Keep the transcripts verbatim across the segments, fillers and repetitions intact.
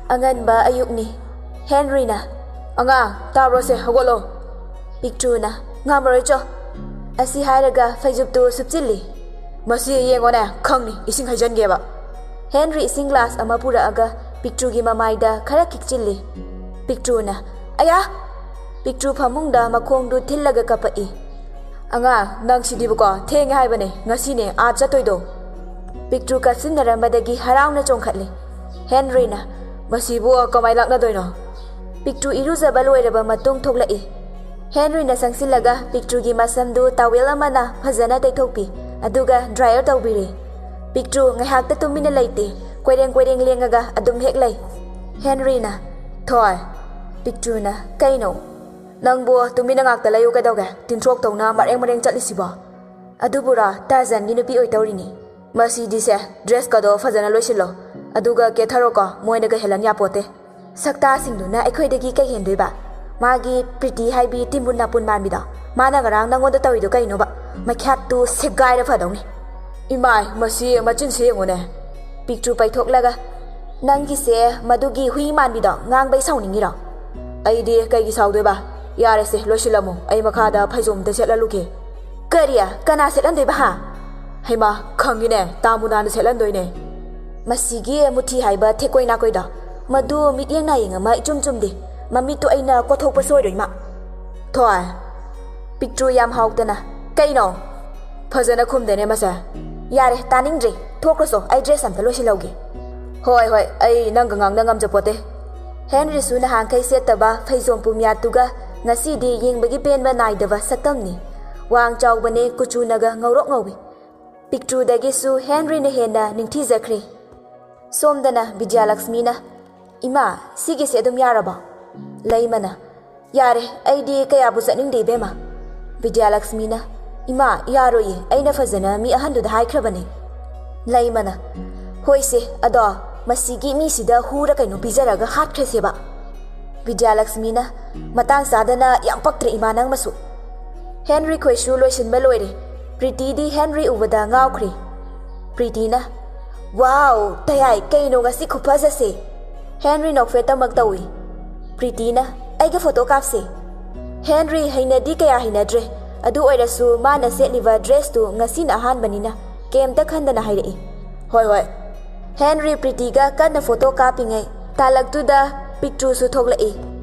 ꯑꯉꯟꯕ ꯑꯌꯨꯛꯅꯤ꯫ ꯍꯦꯟꯔꯤꯅ, "ꯑꯉꯥꯡ, ꯇꯥꯕ꯭ꯔꯣꯁꯦ, ꯍꯧꯒꯠꯂꯣ!" ꯄꯤꯛꯇ꯭ꯔꯨꯅ, "ꯉꯝꯃꯔꯣꯏ ꯆꯣ!" ꯑꯁꯤ ꯍꯥꯏꯔꯒ ꯐꯩꯖꯨꯞꯇꯨ ꯁꯨꯞꯆꯤꯜꯂꯤ꯫ "ꯃꯁꯤ ꯌꯦꯡꯉꯣꯅꯦ, ꯈꯪꯅꯤ, ꯏꯁꯤꯡ ꯍꯩꯖꯟꯒꯦꯕ!" ꯍꯦꯟꯔꯤ ꯏꯁꯤꯡ ꯒ꯭ꯂꯥꯁ ꯑꯃ ꯄꯨꯔꯛꯑꯒ ꯄꯤꯛꯇ꯭ꯔꯨꯒꯤ ꯃꯃꯥꯏꯗ ꯈꯔ ꯈꯤꯛꯆꯤꯜꯂꯤ꯫ ꯄꯤꯛꯇ꯭ꯔꯨꯅ, "ꯑꯌꯥ!" ꯄꯤꯛꯇ꯭ꯔꯨ ꯐꯃꯨꯡꯗ ꯃꯈꯣꯡꯗꯨ ꯊꯤꯜꯂꯒ ꯀꯞꯄꯛꯏ꯫ "ꯑꯉꯥꯡ, ꯅꯪ ꯁꯤꯗꯤꯕꯀꯣ, ꯊꯦꯡꯉꯦ ꯍꯥꯏꯕꯅꯦ, ꯉꯁꯤꯅꯦ ꯑꯥ ꯆꯠꯇꯣꯏꯗꯣ!" ꯄꯤꯛꯇ꯭ꯔꯨ ꯀꯞꯁꯤꯟꯅꯔꯝꯕꯗꯒꯤ ꯍꯔꯥꯎꯅ ꯆꯣꯡꯈꯠꯂꯤ꯫ ꯍꯦꯟꯔꯤꯅ, "ꯃꯁꯤꯕꯨ ꯀꯃꯥꯏ ꯂꯥꯛꯅꯗꯣꯏꯅꯣ?" ꯄꯤꯛꯇ꯭ꯔꯨ ꯏꯔꯨꯖꯕ ꯂꯣꯏꯔꯕ ꯃꯇꯨꯡ ꯊꯣꯛꯂꯛꯏ꯫ ꯍꯦꯟꯔꯤꯅ ꯆꯪꯁꯤꯜꯂꯒ ꯄꯤꯛꯇ꯭ꯔꯨꯒꯤ ꯃꯁꯝꯗꯨ ꯇꯥꯋꯦꯜ ꯑꯃꯅ ꯐꯖꯅ ꯇꯩꯊꯣꯛꯄꯤ, ꯑꯗꯨꯒ ꯗ꯭ꯔꯥꯏꯌꯔ ꯇꯧꯕꯤꯔꯦ꯫ ꯄꯤꯛꯇ꯭ꯔꯨ ꯉꯥꯏꯍꯥꯛꯇ ꯇꯨꯃꯤꯟꯅ ꯂꯩꯇꯦ, ꯀꯣꯏꯔꯦꯡ ꯀꯣꯏꯔꯦꯡ ꯂꯦꯡꯉꯒ ꯑꯗꯨꯝ ꯍꯦꯛ ꯂꯩ꯫ ꯍꯦꯟꯔꯤꯅ, "ꯊꯣꯏ!" ꯄꯤꯛꯇ꯭ꯔꯨꯅ, "ꯀꯩꯅꯣ?" "ꯅꯪꯕꯨ ꯇꯨꯃꯤꯟꯅ ꯉꯥꯛꯇ ꯂꯩꯌꯨ ꯀꯩꯗꯧꯒꯦ? ꯇꯤꯟꯊ꯭ꯔꯣꯛꯇꯧꯅ ꯃꯔꯦꯡ ꯃꯔꯦꯡ ꯆꯠꯂꯤꯁꯤꯕꯣ?" "ꯑꯗꯨꯕꯨꯔꯣ, ꯇꯥꯔꯖꯥꯟꯒꯤ ꯅꯨꯄꯤ ꯑꯣꯏꯇꯧꯔꯤꯅꯤ꯫ ꯃꯁꯤꯗꯤꯁꯦ, ꯗ꯭ꯔꯦꯁꯀꯗꯣ ꯐꯖꯅ ꯂꯣꯏꯁꯤꯜꯂꯣ, ꯑꯗꯨꯒ ꯀꯦꯊꯔꯣꯀꯣ, ꯃꯣꯏꯅꯒ ꯍꯦꯜꯍꯟ ꯌꯥꯄꯣꯠꯇꯦ꯫ ꯁꯛꯇꯥꯁꯤꯡꯗꯨꯅ ꯑꯩꯈꯣꯏꯗꯒꯤ ꯀꯩ ꯍꯦꯟꯗꯣꯏꯕ? ꯃꯥꯒꯤ ꯄ꯭ꯔꯤꯇꯤ ꯍꯥꯏꯕꯤ ꯇꯤꯟꯕꯨꯟ ꯅꯥꯄꯨꯟ ꯃꯥꯟꯕꯤꯗꯣ, ꯃꯥꯅ ꯉꯔꯥꯡ ꯅꯪꯉꯣꯟꯗ ꯇꯧꯔꯤꯗꯣ ꯀꯩꯅꯣꯕ? ꯃꯈ꯭ꯌꯥꯠꯇꯨ ꯁꯦꯒꯥꯏꯔ ꯐꯗꯧꯅꯤ꯫" "ꯏꯃꯥꯏ, ꯃꯁꯤ ꯃꯆꯤꯟꯁꯤ ꯌꯦꯡꯉꯨꯅꯦ!" ꯄꯤꯛꯇ꯭ꯔꯨ ꯄꯩꯊꯣꯛꯂꯒ, "ꯅꯪꯒꯤꯁꯦ ꯃꯗꯨꯒꯤ ꯍꯨꯏ ꯃꯥꯟꯕꯤꯗꯣ ꯉꯥꯡꯕꯩ ꯁꯥꯎꯅꯤꯡꯉꯤꯔꯣ?" "ꯑꯩꯗꯤ ꯀꯩꯒꯤ ꯁꯥꯎꯗꯣꯏꯕ? ꯌꯥꯔꯦꯁꯦ, ꯂꯣꯏꯁꯤꯜꯂꯝꯃꯨ, ꯑꯩ ꯃꯈꯥꯗ ꯐꯩꯖꯣꯝꯗ ꯁꯦꯠꯍꯜꯂꯨꯒꯦ꯫" "ꯀꯔꯤ? ꯀꯅꯥ ꯁꯦꯠꯍꯟꯗꯣꯏꯕ, ꯍꯥ?" "ꯍꯩꯃꯥ, ꯈꯪꯉꯤꯅꯦ, ꯇꯥꯃꯨꯅꯥꯅ ꯁꯦꯠꯍꯟꯗꯣꯏꯅꯦ꯫" "ꯃꯁꯤꯒꯤ ꯃꯨꯊꯤ ꯍꯥꯏꯕ ꯊꯦꯛꯀꯣꯏ ꯅꯥꯀꯣꯏꯗꯣ, ꯃꯗꯨ ꯃꯤꯠꯌꯦꯡ ꯅꯥꯌꯦꯡ ꯑꯃ ꯏꯆꯨꯝ ꯆꯨꯝꯗꯦ꯫ ꯃꯃꯤꯠꯇꯨ ꯑꯩꯅ ꯀꯣꯊꯣꯛꯄ ꯁꯣꯏꯔꯣꯏ ꯃꯥ꯫" "ꯊꯣꯏ!" ꯄꯤꯛꯇ꯭ꯔꯨ ꯌꯥꯝ ꯍꯥꯎꯇꯅ, "ꯀꯩꯅꯣ?" "ꯐꯖꯅ ꯈꯨꯝꯗꯦꯅꯦ ꯃꯁꯦ꯫" "ꯌꯥꯔꯦ, ꯇꯥꯅꯤꯡꯗ꯭ꯔꯦ꯫ ꯊꯣꯛꯈ꯭ꯔꯣꯁꯣ, ꯑꯩ ꯗ꯭ꯔꯦꯁ ꯑꯝꯇ ꯂꯣꯏꯁꯤꯜꯍꯧꯒꯦ꯫" "ꯍꯣꯏ, ꯍꯣꯏ, ꯑꯩ ꯅꯪꯒ ꯉꯥꯡꯅ ꯉꯝꯖꯄꯣꯠꯇꯦ꯫" ꯍꯦꯟꯔꯤꯁꯨ ꯅꯍꯥꯟꯈꯩ ꯁꯦꯠꯇꯕ ꯐꯩꯖꯣꯝ ꯄꯨꯝꯌꯥꯠꯇꯨꯒ ꯉꯁꯤꯗꯤ ꯌꯦꯡꯕꯒꯤ ꯄꯦꯟꯕ ꯅꯥꯏꯗꯕ ꯁꯛꯇꯝꯅꯤ꯫ ꯋꯥꯡ ꯆꯥꯎꯕꯅꯦ, ꯀꯨꯆꯨꯅꯒ ꯉꯧꯔꯣꯛ ꯉꯧꯏ꯫ ꯄꯤꯛꯇ꯭ꯔꯨꯗꯒꯤꯁꯨ ꯍꯦꯟꯔꯤꯅ ꯍꯦꯟꯅ ꯅꯤꯡꯊꯤꯖꯈ꯭ꯔꯦ꯫ ꯁꯣꯝꯗꯅ ꯕꯤꯗ꯭ꯌꯥꯂꯛꯁꯃꯤꯅ, "ꯏꯃꯥ, ꯁꯤꯒꯤꯁꯦ ꯑꯗꯨꯝ ꯌꯥꯔꯕꯣ?" ꯂꯩꯃꯅ, "ꯌꯥꯔꯦ, ꯑꯩꯗꯤ ꯀꯌꯥꯕꯨ ꯆꯠꯅꯤꯡꯗꯦ ꯏꯕꯦꯝꯃ꯫" ꯕꯤꯗ꯭ꯌꯥꯂꯛꯁꯃꯤꯅ, "ꯏꯃꯥ, ꯌꯥꯔꯣꯏꯌꯦ, ꯑꯩꯅ ꯐꯖꯅ ꯃꯤ ꯑꯍꯟꯗꯨꯗ ꯍꯥꯏꯈ꯭ꯔꯕꯅꯦ꯫" ꯂꯩꯃꯅ, "ꯍꯣꯏꯁꯦ, ꯑꯗꯣ ꯃꯁꯤꯒꯤ ꯃꯤꯁꯤꯗ ꯍꯨꯔ ꯀꯩꯅꯣ ꯄꯤꯖꯔꯒ ꯍꯥꯠꯈ꯭ꯔꯁꯦꯕ꯫" ꯕꯤꯗ꯭ꯌꯥꯂꯛꯁꯃꯤꯅ, "ꯃꯇꯥꯡ ꯆꯥꯗꯅ ꯌꯥꯝ ꯄꯛꯇ꯭ꯔꯦ ꯏꯃꯥ ꯅꯪꯃꯁꯨ꯫" ꯍꯦꯟꯔꯤ ꯈꯣꯏꯁꯨ ꯂꯣꯏꯁꯤꯟꯕ ꯂꯣꯏꯔꯦ꯫ ꯄ꯭ꯔꯤꯇꯤꯗꯤ ꯍꯦꯟꯔꯤ ꯎꯕꯗ ꯉꯥꯎꯈ꯭ꯔꯦ꯫ ꯄ꯭ꯔꯤꯇꯤꯅ, "ꯋꯥꯎ, ꯇꯌꯥꯏ, ꯀꯩꯅꯣ ꯉꯁꯤ ꯈꯨꯐꯖꯁꯦ?" ꯍꯦꯟꯔꯤ ꯅꯣꯛꯐꯦꯠꯇꯃꯛ ꯇꯧꯏ꯫ ꯄ꯭ꯔꯤꯇꯤꯅ, "ꯑꯩꯒ ꯐꯣꯇꯣ ꯀꯥꯞꯁꯦ꯫" ꯍꯦꯟꯔꯤ ꯍꯩꯅꯗꯤ ꯀꯌꯥ ꯍꯩꯅꯗ꯭ꯔꯦ꯫ ꯑꯗꯨ ꯑꯣꯏꯔꯁꯨ ꯃꯥꯅ ꯁꯦꯠꯂꯤꯕ ꯗ꯭ꯔꯦꯁꯇꯨ ꯉꯁꯤꯅ ꯑꯍꯥꯟꯕꯅꯤꯅ ꯀꯩꯝꯇ ꯈꯟꯗꯅ ꯍꯥꯏꯔꯛꯏ꯫ "ꯍꯣꯏ, ꯍꯣꯏ꯫" ꯍꯦꯟꯔꯤ ꯄ꯭ꯔꯤꯇꯤꯒ ꯀꯟꯅ ꯐꯣꯇꯣ ꯀꯥꯞꯄꯤꯉꯩ ꯇꯥꯂꯛꯇꯨꯗ ꯄꯤꯛꯇ꯭ꯔꯨꯁꯨ ꯊꯣꯛꯂꯛꯏ꯫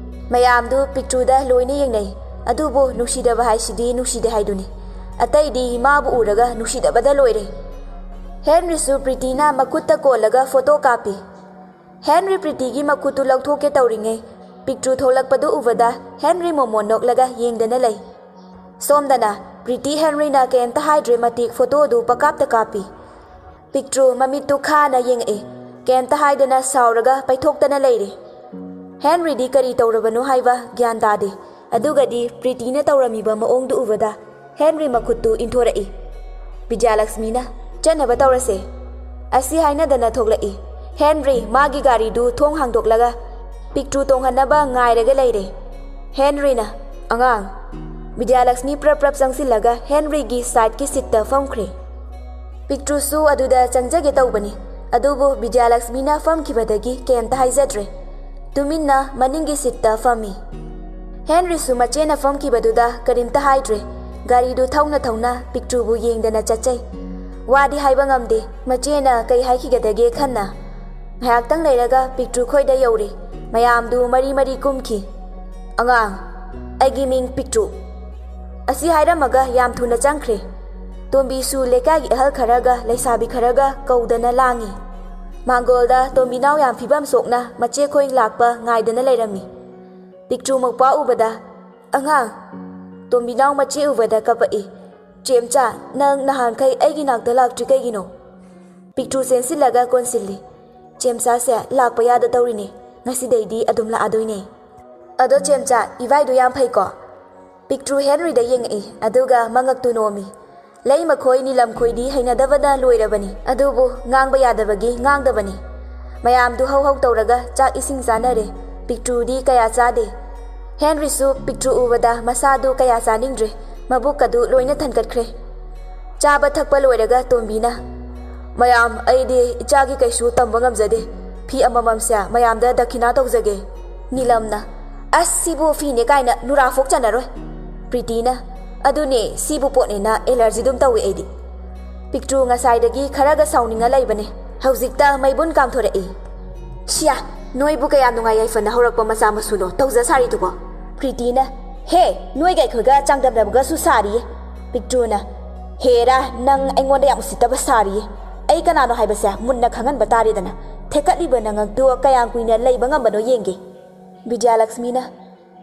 ꯃꯌꯥꯝꯗꯨ ꯄꯤꯛꯇ꯭ꯔꯨꯗ ꯂꯣꯏꯅ ꯌꯦꯡꯅꯩ꯫ ꯑꯗꯨꯕꯨ ꯅꯨꯡꯁꯤꯗꯕ ꯍꯥꯏꯁꯤꯗꯤ ꯅꯨꯡꯁꯤꯗꯦ ꯍꯥꯏꯗꯨꯅꯤ꯫ ꯑꯇꯩꯗꯤ ꯃꯥꯕꯨ ꯎꯔꯒ ꯅꯨꯡꯁꯤꯗꯕꯗ ꯂꯣꯏꯔꯦ꯫ ꯍꯦꯟꯔꯤꯁꯨ ꯄ꯭ꯔꯤꯇꯤꯅ ꯃꯈꯨꯠꯇ ꯀꯣꯜꯂꯒ ꯐꯣꯇꯣ ꯀꯥꯞꯄꯤ꯫ ꯍꯦꯟꯔꯤ ꯄ꯭ꯔꯤꯇꯤꯒꯤ ꯃꯈꯨꯠꯇꯨ ꯂꯧꯊꯣꯛꯀꯦ ꯇꯧꯔꯤꯉꯩ ꯄꯤꯛꯇ꯭ꯔꯨ ꯊꯣꯛꯂꯛꯄꯗꯨ ꯎꯕꯗ ꯍꯦꯟꯔꯤ ꯃꯣꯃꯣꯟ ꯅꯣꯛꯂꯒ ꯌꯦꯡꯗꯅ ꯂꯩ꯫ ꯁꯣꯝꯗꯅ ꯄ꯭ꯔꯤꯇꯤ ꯍꯦꯟꯔꯤꯅ ꯀꯩꯝꯇ ꯍꯥꯏꯗ꯭ꯔꯦ ꯃꯇꯤꯛ ꯐꯣꯇꯣꯗꯨ ꯄꯀꯥꯞꯇ ꯀꯥꯞꯄꯤ꯫ ꯄꯤꯛꯇ꯭ꯔꯨ ꯃꯃꯤꯠꯇꯨ ꯈꯥꯅ ꯌꯦꯡꯉꯛꯏ꯫ ꯀꯩꯝꯇ ꯍꯥꯏꯗꯅ ꯁꯥꯎꯔꯒ ꯄꯩꯊꯣꯛꯇꯅ ꯂꯩꯔꯦ꯫ ꯍꯦꯟꯔꯤꯗꯤ ꯀꯔꯤ ꯇꯧꯔꯕꯅꯣ ꯍꯥꯏꯕ ꯒ꯭ꯌꯥꯟ ꯇꯥꯗꯦ꯫ ꯑꯗꯨꯒꯗꯤ ꯄ꯭ꯔꯤꯇꯤꯅ ꯇꯧꯔꯝꯃꯤꯕ ꯃꯑꯣꯡꯗꯨ ꯎꯕꯗ ꯍꯦꯟꯔꯤ ꯃꯈꯨꯠꯇꯨ ꯏꯟꯊꯣꯔꯛꯏ꯫ ꯕꯤꯖꯌꯂꯛꯁꯃꯤꯅ, "ꯆꯠꯅꯕ ꯇꯧꯔꯁꯦ꯫" ꯑꯁꯤ ꯍꯥꯏꯅꯗꯅ ꯊꯣꯛꯂꯛꯏ꯫ ꯍꯦꯟꯔꯤ ꯃꯥꯒꯤ ꯒꯥꯔꯤꯗꯨ ꯊꯣꯡ ꯍꯥꯡꯗꯣꯛꯂꯒ ꯄꯤꯛꯇ꯭ꯔꯨ ꯇꯣꯡꯍꯟꯅꯕ ꯉꯥꯏꯔꯒ ꯂꯩꯔꯦ꯫ ꯍꯦꯟꯔꯤꯅ, "ꯑꯉꯥꯡ꯫" ꯕꯤꯗ꯭ꯌꯥꯂꯛꯁꯃꯤ ꯄ꯭ꯔꯞ ꯄ꯭ꯔꯞ ꯆꯪꯁꯤꯜꯂꯒ ꯍꯦꯟꯔꯤꯒꯤ ꯁꯥꯏꯠꯀꯤ ꯁꯤꯠꯇ ꯐꯝꯈ꯭ꯔꯦ꯫ ꯄꯤꯛꯇ꯭ꯔꯨꯁꯨ ꯑꯗꯨꯗ ꯆꯪꯖꯒꯦ ꯇꯧꯕꯅꯤ, ꯑꯗꯨꯕꯨ ꯕꯤꯗ꯭ꯌꯥꯂꯛꯁꯃꯤꯅ ꯐꯝꯈꯤꯕꯗꯒꯤ ꯀꯩꯝꯇ ꯍꯥꯏꯖꯗ꯭ꯔꯦ꯫ ꯇꯨꯃꯤꯟꯅ ꯃꯅꯤꯡꯒꯤ ꯁꯤꯠꯇ ꯐꯝꯃꯤ꯫ ꯍꯦꯟꯔꯤꯁꯨ ꯃꯆꯦꯅ ꯐꯝꯈꯤꯕꯗꯨꯗ ꯀꯔꯤꯝꯇ ꯍꯥꯏꯗ꯭ꯔꯦ꯫ ꯒꯥꯔꯤꯗꯨ ꯊꯧꯅ ꯊꯧꯅ ꯄꯤꯛꯇ꯭ꯔꯨꯕꯨ ꯌꯦꯡꯗꯅ ꯆꯠꯆꯩ꯫ ꯋꯥꯗꯤ ꯍꯥꯏꯕ ꯉꯝꯗꯦ, ꯃꯆꯦꯅ ꯀꯩ ꯍꯥꯏꯈꯤꯒꯗꯒꯦ ꯈꯟꯅ꯫ ꯉꯥꯏꯍꯥꯛꯇꯪ ꯂꯩꯔꯒ ꯄꯤꯛꯇ꯭ꯔꯨ ꯈꯣꯏꯗ ꯌꯧꯔꯦ꯫ ꯃꯌꯥꯝꯗꯨ ꯃꯔꯤ ꯃꯔꯤ ꯀꯨꯝꯈꯤ꯫ "ꯑꯉꯥꯡ, ꯑꯩꯒꯤ ꯃꯤꯡ ꯄꯤꯛꯇ꯭ꯔꯨ꯫" ꯑꯁꯤ ꯍꯥꯏꯔꯝꯃꯒ ꯌꯥꯝ ꯊꯨꯅ ꯆꯪꯈ꯭ꯔꯦ꯫ ꯇꯣꯝꯕꯤꯁꯨ ꯂꯩꯀꯥꯏꯒꯤ ꯑꯍꯜ ꯈꯔꯒ ꯂꯩꯁꯥꯕꯤ ꯈꯔꯒ ꯀꯧꯗꯅ ꯂꯥꯡꯉꯤ꯫ ꯃꯥꯡꯒꯣꯜꯗ ꯇꯣꯝꯕꯤꯅꯥꯎ ꯌꯥꯝ ꯐꯤꯕꯝ ꯁꯣꯛꯅ ꯃꯆꯦꯈꯣꯏ ꯂꯥꯛꯄ ꯉꯥꯏꯗꯅ ꯂꯩꯔꯝꯃꯤ꯫ ꯄꯤꯛꯇ꯭ꯔꯨ ꯃꯧꯄ꯭ꯋꯥ ꯎꯕꯗ, "ꯑꯉꯥꯡ!" ꯇꯣꯝꯕꯤꯅꯥꯎ ꯃꯆꯦ ꯎꯕꯗ ꯀꯞꯄꯛꯏ꯫ "ꯆꯦꯝꯆꯥ, ꯅꯪ ꯅꯍꯥꯟꯈꯩ ꯑꯩꯒꯤ ꯅꯥꯛꯇ ꯂꯥꯛꯇ꯭ꯔꯤ ꯀꯩꯒꯤꯅꯣ?" ꯄꯤꯛꯇ꯭ꯔꯨ ꯆꯦꯟꯁꯤꯜꯂꯒ ꯀꯣꯟꯁꯤꯜꯂꯤ꯫ "ꯆꯦꯝꯆꯥꯁꯦ ꯂꯥꯛꯄ ꯌꯥꯗ ꯇꯧꯔꯤꯅꯦ꯫ ꯉꯁꯤꯗꯩꯗꯤ ꯑꯗꯨꯝ ꯂꯥꯛꯑꯗꯣꯏꯅꯦ꯫ ꯑꯗꯣ ꯆꯦꯝꯆꯥ, ꯏꯕꯥꯏꯗꯨ ꯌꯥꯝ ꯐꯩꯀꯣ?" ꯄꯤꯛꯇ꯭ꯔꯨ ꯍꯦꯟꯔꯤꯗ ꯌꯦꯡꯉꯛꯏ, ꯑꯗꯨꯒ ꯃꯉꯛꯇꯨ ꯅꯣꯝꯃꯤ꯫ ꯂꯩꯃꯈꯣꯏ ꯅꯤꯂꯝꯈꯣꯏꯗꯤ ꯍꯩꯅꯗꯕꯅ ꯂꯣꯏꯔꯕꯅꯤ, ꯑꯗꯨꯕꯨ ꯉꯥꯡꯕ ꯌꯥꯗꯕꯒꯤ ꯉꯥꯡꯗꯕꯅꯤ꯫ ꯃꯌꯥꯝꯗꯨ ꯍꯧ ꯍꯧ ꯇꯧꯔꯒ ꯆꯥꯛ ꯏꯁꯤꯡ ꯆꯥꯅꯔꯦ꯫ ꯄꯤꯛꯇ꯭ꯔꯨꯗꯤ ꯀꯌꯥ ꯆꯥꯗꯦ꯫ ꯍꯦꯟꯔꯤꯁꯨ ꯄꯤꯛꯇ꯭ꯔꯨ ꯎꯕꯗ ꯃꯁꯥꯗꯨ ꯀꯌꯥ ꯆꯥꯅꯤꯡꯗ꯭ꯔꯦ, ꯃꯕꯨꯛꯀꯗꯨ ꯂꯣꯏꯅ ꯊꯟꯒꯠꯈ꯭ꯔꯦ꯫ ꯆꯥꯕ ꯊꯛꯄ ꯂꯣꯏꯔꯒ ꯇꯣꯝꯕꯤꯅ, "ꯃꯌꯥꯝ, ꯑꯩꯗꯤ ꯏꯆꯥꯒꯤ ꯀꯩꯁꯨ ꯇꯝꯕ ꯉꯝꯖꯗꯦ꯫ ꯐꯤ ꯑꯃꯃꯝꯁꯦ ꯃꯌꯥꯝꯗ ꯗꯈꯤꯅꯥ ꯇꯧꯖꯒꯦ꯫ ꯅꯤꯂꯝꯅ, "ꯑꯁ, ꯁꯤꯕꯨ ꯐꯤꯅꯦ ꯀꯥꯏꯅ ꯅꯨꯔꯥ ꯐꯣꯛ ꯆꯟꯅꯔꯣꯏ꯫" ꯄ꯭ꯔꯤꯇꯤꯅ, "ꯑꯗꯨꯅꯦ, ꯁꯤꯕꯨ ꯄꯣꯠꯅꯦꯅ ꯑꯦꯂꯔꯖꯤ ꯑꯗꯨꯝ ꯇꯧꯏ ꯑꯩꯗꯤ꯫" ꯄꯤꯛꯇ꯭ꯔꯨ ꯉꯁꯥꯏꯗꯒꯤ ꯈꯔꯒ ꯁꯥꯎꯅꯤꯡꯉ ꯂꯩꯕꯅꯦ, ꯍꯧꯖꯤꯛꯇ ꯃꯩꯕꯨꯟ ꯀꯥꯝꯊꯣꯔꯛꯏ꯫ "ꯁꯤꯌꯥ, ꯅꯣꯏꯕꯨ ꯀꯌꯥꯝ ꯅꯨꯡꯉꯥꯏ ꯌꯥꯏꯐꯅ ꯍꯧꯔꯛꯄ ꯃꯆꯥ ꯃꯁꯨꯅꯣ ꯇꯧꯖ ꯁꯥꯔꯤꯗꯨꯕꯣ?" ꯄ꯭ꯔꯤꯇꯤꯅ, "ꯍꯦ, ꯅꯣꯏꯒ ꯑꯩꯈꯣꯏꯒ ꯆꯥꯡꯗꯝꯅꯕꯒꯁꯨ ꯁꯥꯔꯤꯌꯦ꯫" ꯄꯤꯛꯇ꯭ꯔꯨꯅ, "ꯍꯦꯔꯥ, ꯅꯪ ꯑꯩꯉꯣꯟꯗ ꯌꯥꯝ ꯎꯁꯤꯠꯇꯕ ꯁꯥꯔꯤꯌꯦ꯫ ꯑꯩ ꯀꯅꯥꯅꯣ ꯍꯥꯏꯕꯁꯦ ꯃꯨꯟꯅ ꯈꯪꯍꯟꯕ ꯇꯥꯔꯦꯗꯅ꯫ ꯊꯦꯛꯀꯠꯂꯤꯕ ꯅꯉꯛꯇꯨ ꯀꯌꯥꯝ ꯀꯨꯏꯅ ꯂꯩꯕ ꯉꯝꯕꯅꯣ ꯌꯦꯡꯒꯦ꯫" ꯕꯤꯗ꯭ꯌꯥꯂꯛꯁꯃꯤꯅ,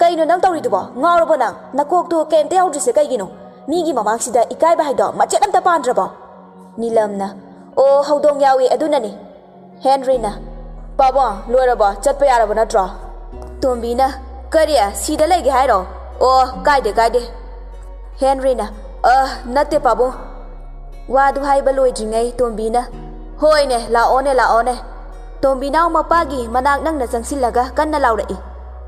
"ꯀꯩꯅꯣ ꯅꯪ ꯇꯧꯔꯤꯗꯨꯕꯣ? ꯉꯥꯎꯔꯕꯣ ꯅꯪ? ꯅꯀꯣꯛꯇꯣ ꯀꯩꯝꯇ ꯌꯥꯎꯗ꯭ꯔꯤꯁꯦ ꯀꯩꯒꯤꯅꯣ? ꯃꯤꯒꯤ ꯃꯃꯥꯡꯁꯤꯗ ꯏꯀꯥꯏꯕ ꯍꯥꯏꯗꯣ ꯃꯆꯦꯠ ꯑꯝꯇ ꯄꯥꯟꯗ꯭ꯔꯕꯣ?" ꯅꯤꯂꯝꯅ, "ꯑꯣ, ꯍꯧꯗꯣꯡ ꯌꯥꯎꯏ, ꯑꯗꯨꯅꯅꯤ꯫" ꯍꯦꯟꯔꯤꯅ, "ꯄꯥꯕꯨꯡ, ꯂꯣꯏꯔꯕꯣ? ꯆꯠꯄ ꯌꯥꯔꯕ ꯅꯠꯇ꯭ꯔꯣ?" ꯇꯣꯝꯕꯤꯅ, "ꯀꯔꯤ? ꯁꯤꯗ ꯂꯩꯒꯦ ꯍꯥꯏꯔꯣ? ꯑꯣ, ꯀꯥꯏꯗꯦ, ꯀꯥꯏꯗꯦ꯫" ꯍꯦꯟꯔꯤꯅ, "ꯑ, ꯅꯠꯇꯦ ꯄꯥꯕꯨꯡ꯫" ꯋꯥꯗꯨ ꯍꯥꯏꯕ ꯂꯣꯏꯗ꯭ꯔꯤꯉꯩ ꯇꯣꯝꯕꯤꯅ, "ꯍꯣꯏꯅꯦ, ꯂꯥꯛꯑꯣꯅꯦ, ꯂꯥꯛꯑꯣꯅꯦ꯫" ꯇꯣꯝꯕꯤꯅꯥꯎ ꯃꯄꯥꯒꯤ ꯃꯅꯥꯛ ꯅꯪꯅ ꯆꯪꯁꯤꯜꯂꯒ ꯀꯟꯅ ꯂꯥꯎꯔꯛꯏ,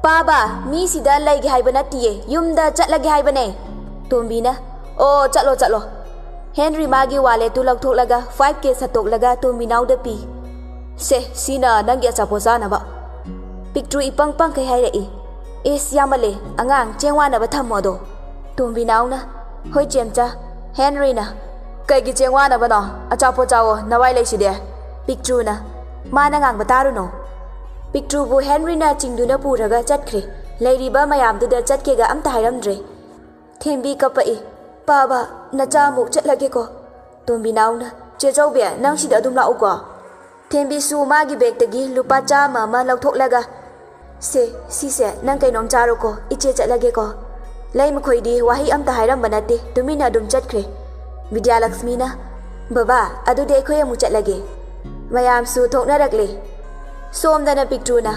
"ꯄꯥꯕ, ꯃꯤ ꯁꯤꯗ ꯂꯩꯒꯦ ꯍꯥꯏꯕ ꯅꯠꯇꯤꯌꯦ, ꯌꯨꯝꯗ ꯆꯠꯂꯒꯦ ꯍꯥꯏꯕꯅꯦ꯫" ꯇꯣꯝꯕꯤꯅ, "ꯑꯣ, ꯆꯠꯂꯣ, ꯆꯠꯂꯣ꯫" ꯍꯦꯟꯔꯤ ꯃꯥꯒꯤ ꯋꯥꯂꯦꯠꯇꯨ ꯂꯧꯊꯣꯛꯂꯒ ꯐꯥꯏꯚ ꯀꯦ ꯁꯠꯇꯣꯛꯂꯒ ꯇꯣꯝꯕꯤꯅꯥꯎꯗ ꯄꯤ꯫ "ꯁꯦ, ꯁꯤꯅ ꯅꯪꯒꯤ ꯑꯆꯥꯄꯣꯠ ꯆꯥꯅꯕ꯫" ꯄꯤꯛꯇ꯭ꯔꯨ ꯏꯄꯪ ꯄꯪꯈꯩ ꯍꯥꯏꯔꯛꯏ, "ꯏꯁ, ꯌꯥꯝꯃꯜꯂꯦ, ꯑꯉꯥꯡ, ꯆꯦꯡ ꯋꯥꯅꯕ ꯊꯝꯃꯣ ꯑꯗꯣ꯫" ꯇꯣꯝꯕꯤꯅꯥꯎꯅ, "ꯍꯣꯏ ꯆꯦꯝꯆꯥ꯫" ꯍꯦꯟꯔꯤꯅ, "ꯀꯩꯒꯤ ꯆꯦꯡ ꯋꯥꯅꯕꯅꯣ? ꯑꯆꯥꯄꯣꯠ ꯆꯥꯋꯣ, ꯅꯋꯥꯏ ꯂꯩꯁꯤꯗꯤ꯫" ꯄꯤꯛꯇ꯭ꯔꯨꯅ, "ꯃꯥꯅ ꯉꯥꯡꯕ ꯇꯥꯔꯨꯅꯣ꯫" ꯄꯤꯛꯇ꯭ꯔꯨꯕꯨ ꯍꯦꯟꯔꯤꯅ ꯆꯤꯡꯗꯨꯅ ꯄꯨꯔꯒ ꯆꯠꯈ꯭ꯔꯦ꯫ ꯂꯩꯔꯤꯕ ꯃꯌꯥꯝꯗꯨꯗ ꯆꯠꯀꯦꯒ ꯑꯝꯇ ꯍꯥꯏꯔꯝꯗ꯭ꯔꯦ꯫ ꯊꯦꯝꯕꯤ ꯀꯞꯄꯛꯏ, "ꯄꯥꯕ, ꯅꯆꯥ ꯑꯃꯨꯛ ꯆꯠꯂꯒꯦꯀꯣ꯫" ꯇꯣꯝꯕꯤꯅꯥꯎꯅ, "ꯆꯦ ꯆꯧꯕꯤ, ꯅꯪ ꯁꯤꯗ ꯑꯗꯨꯝ ꯂꯥꯛꯎꯀꯣ꯫" ꯊꯦꯝꯕꯤꯁꯨ ꯃꯥꯒꯤ ꯕꯦꯒꯇꯒꯤ ꯂꯨꯄꯥ ꯆꯥꯝꯃ ꯑꯃ ꯂꯧꯊꯣꯛꯂꯒ, "ꯁꯦ, ꯁꯤꯁꯦ ꯅꯪ ꯀꯩꯅꯣꯝ ꯆꯥꯔꯣꯀꯣ, ꯏꯆꯦ ꯆꯠꯂꯒꯦꯀꯣ꯫" ꯂꯩꯃꯈꯣꯏꯗꯤ ꯋꯥꯍꯩ ꯑꯝꯇ ꯍꯥꯏꯔꯝꯕ ꯅꯠꯇꯦ, ꯇꯨꯃꯤꯟꯅ ꯑꯗꯨꯝ ꯆꯠꯈ꯭ꯔꯦ꯫ ꯕꯤꯗ꯭ꯌꯥꯂꯛꯁꯃꯤꯅ, "ꯕꯕꯥ, ꯑꯗꯨꯗꯤ ꯑꯩꯈꯣꯏ ꯑꯃꯨꯛ ꯆꯠꯂꯒꯦ꯫" ꯃꯌꯥꯝꯁꯨ ꯊꯣꯛꯅꯔꯛꯂꯦ꯫ ꯁꯣꯝꯗꯅ ꯄꯤꯛꯇ꯭ꯔꯨꯅ,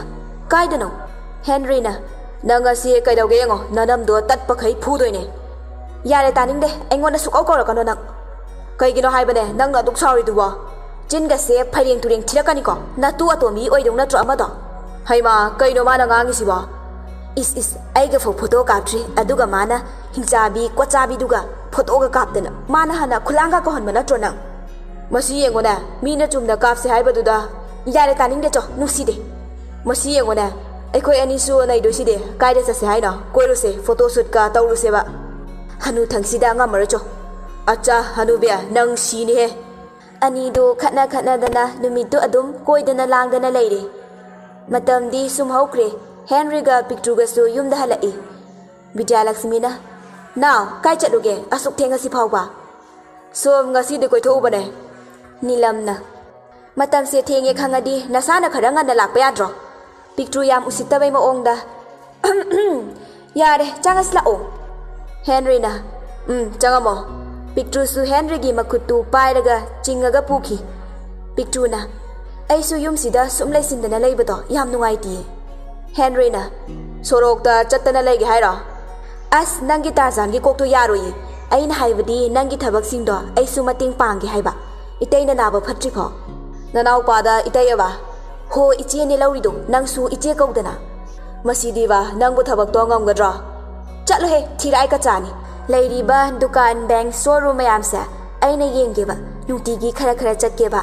"ꯀꯥꯏꯗꯅꯣ?" ꯍꯦꯟꯔꯤꯅ, "ꯅꯪ ꯉꯁꯤ ꯀꯩꯗꯧꯒꯦ ꯌꯦꯡꯉꯣ, ꯅꯅꯝꯗꯣ ꯇꯠꯄꯈꯩ ꯐꯨꯗꯣꯏꯅꯦ꯫" "ꯌꯥꯔꯦ, ꯇꯥꯅꯤꯡꯗꯦ, ꯑꯩꯉꯣꯟꯗ ꯁꯨꯛꯀꯧ ꯀꯧꯔꯛꯀꯅꯣ ꯅꯪ꯫" "ꯀꯩꯒꯤꯅꯣ ꯍꯥꯏꯕꯅꯦ ꯅꯪꯅ ꯑꯗꯨꯛ ꯁꯥꯎꯔꯤꯗꯨꯕꯣ? ꯆꯤꯟꯒꯁꯦ ꯐꯩꯔꯦꯡ ꯇꯨꯔꯦꯡ ꯊꯤꯔꯛꯀꯅꯤꯀꯣ, ꯅꯇꯨ ꯑꯇꯣꯝꯕꯤ ꯑꯣꯏꯗꯧ ꯅꯠꯇ꯭ꯔꯣ ꯑꯃꯗꯣ?" "ꯍꯩꯃꯥ, ꯀꯩꯅꯣ ꯃꯥꯅ ꯉꯥꯡꯉꯤꯁꯤꯕꯣ?" "ꯏꯁ ꯏꯁ, ꯑꯩꯒꯐꯥꯎ ꯐꯣꯇꯣ ꯀꯥꯞꯇ꯭ꯔꯤ, ꯑꯗꯨꯒ ꯃꯥꯅ ꯍꯤꯡꯆꯥꯕꯤ ꯀꯣꯠꯆꯥꯕꯤꯗꯨꯒ ꯐꯣꯇꯣꯒ ꯀꯥꯞꯇꯅ, ꯃꯥꯅ ꯍꯥꯟꯅ ꯈꯨꯂꯥꯡꯒ ꯀꯧꯍꯟꯕ ꯅꯠꯇ꯭ꯔꯣ ꯅꯪ?" "ꯃꯁꯤ ꯌꯦꯡꯉꯨꯅꯦ, ꯃꯤꯅ ꯆꯨꯝꯅ ꯀꯥꯞꯁꯦ ꯍꯥꯏꯕꯗꯨꯗ ꯌꯥꯔꯦ, ꯇꯥꯅꯤꯡꯗꯦ ꯆꯣ, ꯅꯨꯡꯁꯤꯗꯦ꯫ ꯃꯁꯤ ꯌꯦꯡꯉꯣꯅꯦ, ꯑꯩꯈꯣꯏ ꯑꯅꯤꯁꯨ ꯅꯩꯗꯣꯏꯁꯤꯗꯤ꯫ ꯀꯥꯏꯗ ꯆꯠꯁꯦ ꯍꯥꯏꯅꯣ? ꯀꯣꯏꯔꯨꯁꯦ, ꯐꯣꯇꯣ ꯁꯨꯠꯀ ꯇꯧꯔꯨꯁꯦꯕ꯫ ꯍꯅꯨꯊꯪꯁꯤꯗ ꯉꯝꯃꯔꯣꯏ ꯆꯣ꯫ ꯑꯠꯆꯥ, ꯍꯅꯨꯕꯤ, ꯅꯪ ꯁꯤꯅꯤꯍꯦ꯫ ꯑꯅꯤꯗꯨ ꯈꯠꯅ ꯈꯠꯅꯗꯅ ꯅꯨꯃꯤꯠꯇꯨ ꯑꯗꯨꯝ ꯀꯣꯏꯗꯅ ꯂꯥꯡꯗꯅ ꯂꯩꯔꯦ꯫ ꯃꯇꯝꯗꯤ ꯁꯨꯝ ꯍꯧꯈ꯭ꯔꯦ꯫ ꯍꯦꯟꯔꯤꯒ ꯄꯤꯛꯇ꯭ꯔꯨꯒꯁꯨ ꯌꯨꯝꯗ ꯍꯜꯂꯛꯏ꯫ ꯕꯤꯗ꯭ꯌꯥꯂꯛꯁꯃꯤꯅ, "ꯅꯥꯎ, ꯀꯥꯏ ꯆꯠꯂꯨꯒꯦ ꯑꯁꯨꯛ ꯊꯦꯡꯉꯁꯤ ꯐꯥꯎꯕ?" "ꯁꯣꯝ ꯉꯁꯤꯗꯤ ꯀꯣꯏꯊꯣꯛꯎꯕꯅꯦ꯫" ꯅꯤꯂꯝꯅ, "ꯃꯇꯝꯁꯦ ꯊꯦꯡꯉꯦ ꯈꯪꯉꯗꯤ ꯅꯁꯥꯅ ꯈꯔ ꯉꯟꯅ ꯂꯥꯛꯄ ꯌꯥꯗ꯭ꯔꯣ?" ꯄꯤꯛꯇ꯭ꯔꯨ ꯌꯥꯝ ꯎꯁꯤꯠꯇꯕꯩ ꯃꯑꯣꯡꯗ, "ꯌꯥꯔꯦ, ꯆꯪꯉꯁꯤ ꯂꯥꯛꯑꯣ꯫" ꯍꯦꯟꯔꯤꯅ, "ꯎꯝ, ꯆꯪꯉꯝꯃꯣ꯫" ꯄꯤꯛꯇ꯭ꯔꯨꯁꯨ ꯍꯦꯟꯔꯤꯒꯤ ꯃꯈꯨꯠꯇꯨ ꯄꯥꯏꯔꯒ ꯆꯤꯡꯉꯒ ꯄꯨꯈꯤ꯫ ꯄꯤꯛꯇ꯭ꯔꯨꯅ, "ꯑꯩꯁꯨ ꯌꯨꯝꯁꯤꯗ ꯁꯨꯝ ꯂꯩꯁꯤꯟꯗꯅ ꯂꯩꯕꯗꯣ ꯌꯥꯝ ꯅꯨꯡꯉꯥꯏꯇꯤꯌꯦ꯫" ꯍꯦꯟꯔꯤꯅ, "ꯁꯣꯔꯣꯛꯇ ꯆꯠꯇꯅ ꯂꯩꯒꯦ ꯍꯥꯏꯔꯣ?" "ꯑꯁ, ꯅꯪꯒꯤ ꯇꯥꯔꯖꯥꯟꯒꯤ ꯀꯣꯛꯇꯣ ꯌꯥꯔꯣꯏꯌꯦ꯫ ꯑꯩꯅ ꯍꯥꯏꯕꯗꯤ ꯅꯪꯒꯤ ꯊꯕꯛꯁꯤꯡꯗꯣ ꯑꯩꯁꯨ ꯃꯇꯦꯡ ꯄꯥꯡꯒꯦ ꯍꯥꯏꯕ, ꯏꯇꯩꯅ ꯅꯥꯕ ꯐꯠꯇ꯭ꯔꯤꯐꯥꯎ꯫" "ꯅꯅꯥꯎꯄꯥꯗ ꯏꯇꯩ ꯑꯕ?" "ꯍꯣ, ꯏꯆꯦꯅꯦ ꯂꯧꯔꯤꯗꯣ, ꯅꯪꯁꯨ ꯏꯆꯦ ꯀꯧꯗꯅ꯫" "ꯃꯁꯤꯗꯤꯕ, ꯅꯪꯕꯨ ꯊꯕꯛꯇꯣ ꯉꯝꯒꯗ꯭ꯔꯣ?" "ꯆꯠꯂꯨꯍꯦ, ꯊꯤꯔꯥꯏ ꯀꯆꯥꯅꯤ꯫ ꯂꯩꯔꯤꯕ ꯗꯨꯀꯥꯟ, ꯕꯦꯡꯛ, ꯁꯣꯔꯨꯝ ꯃꯌꯥꯝꯁꯦ ꯑꯩꯅ ꯌꯦꯡꯒꯦꯕ, ꯅꯨꯡꯇꯤꯒꯤ ꯈꯔ ꯈꯔ ꯆꯠꯀꯦꯕ꯫"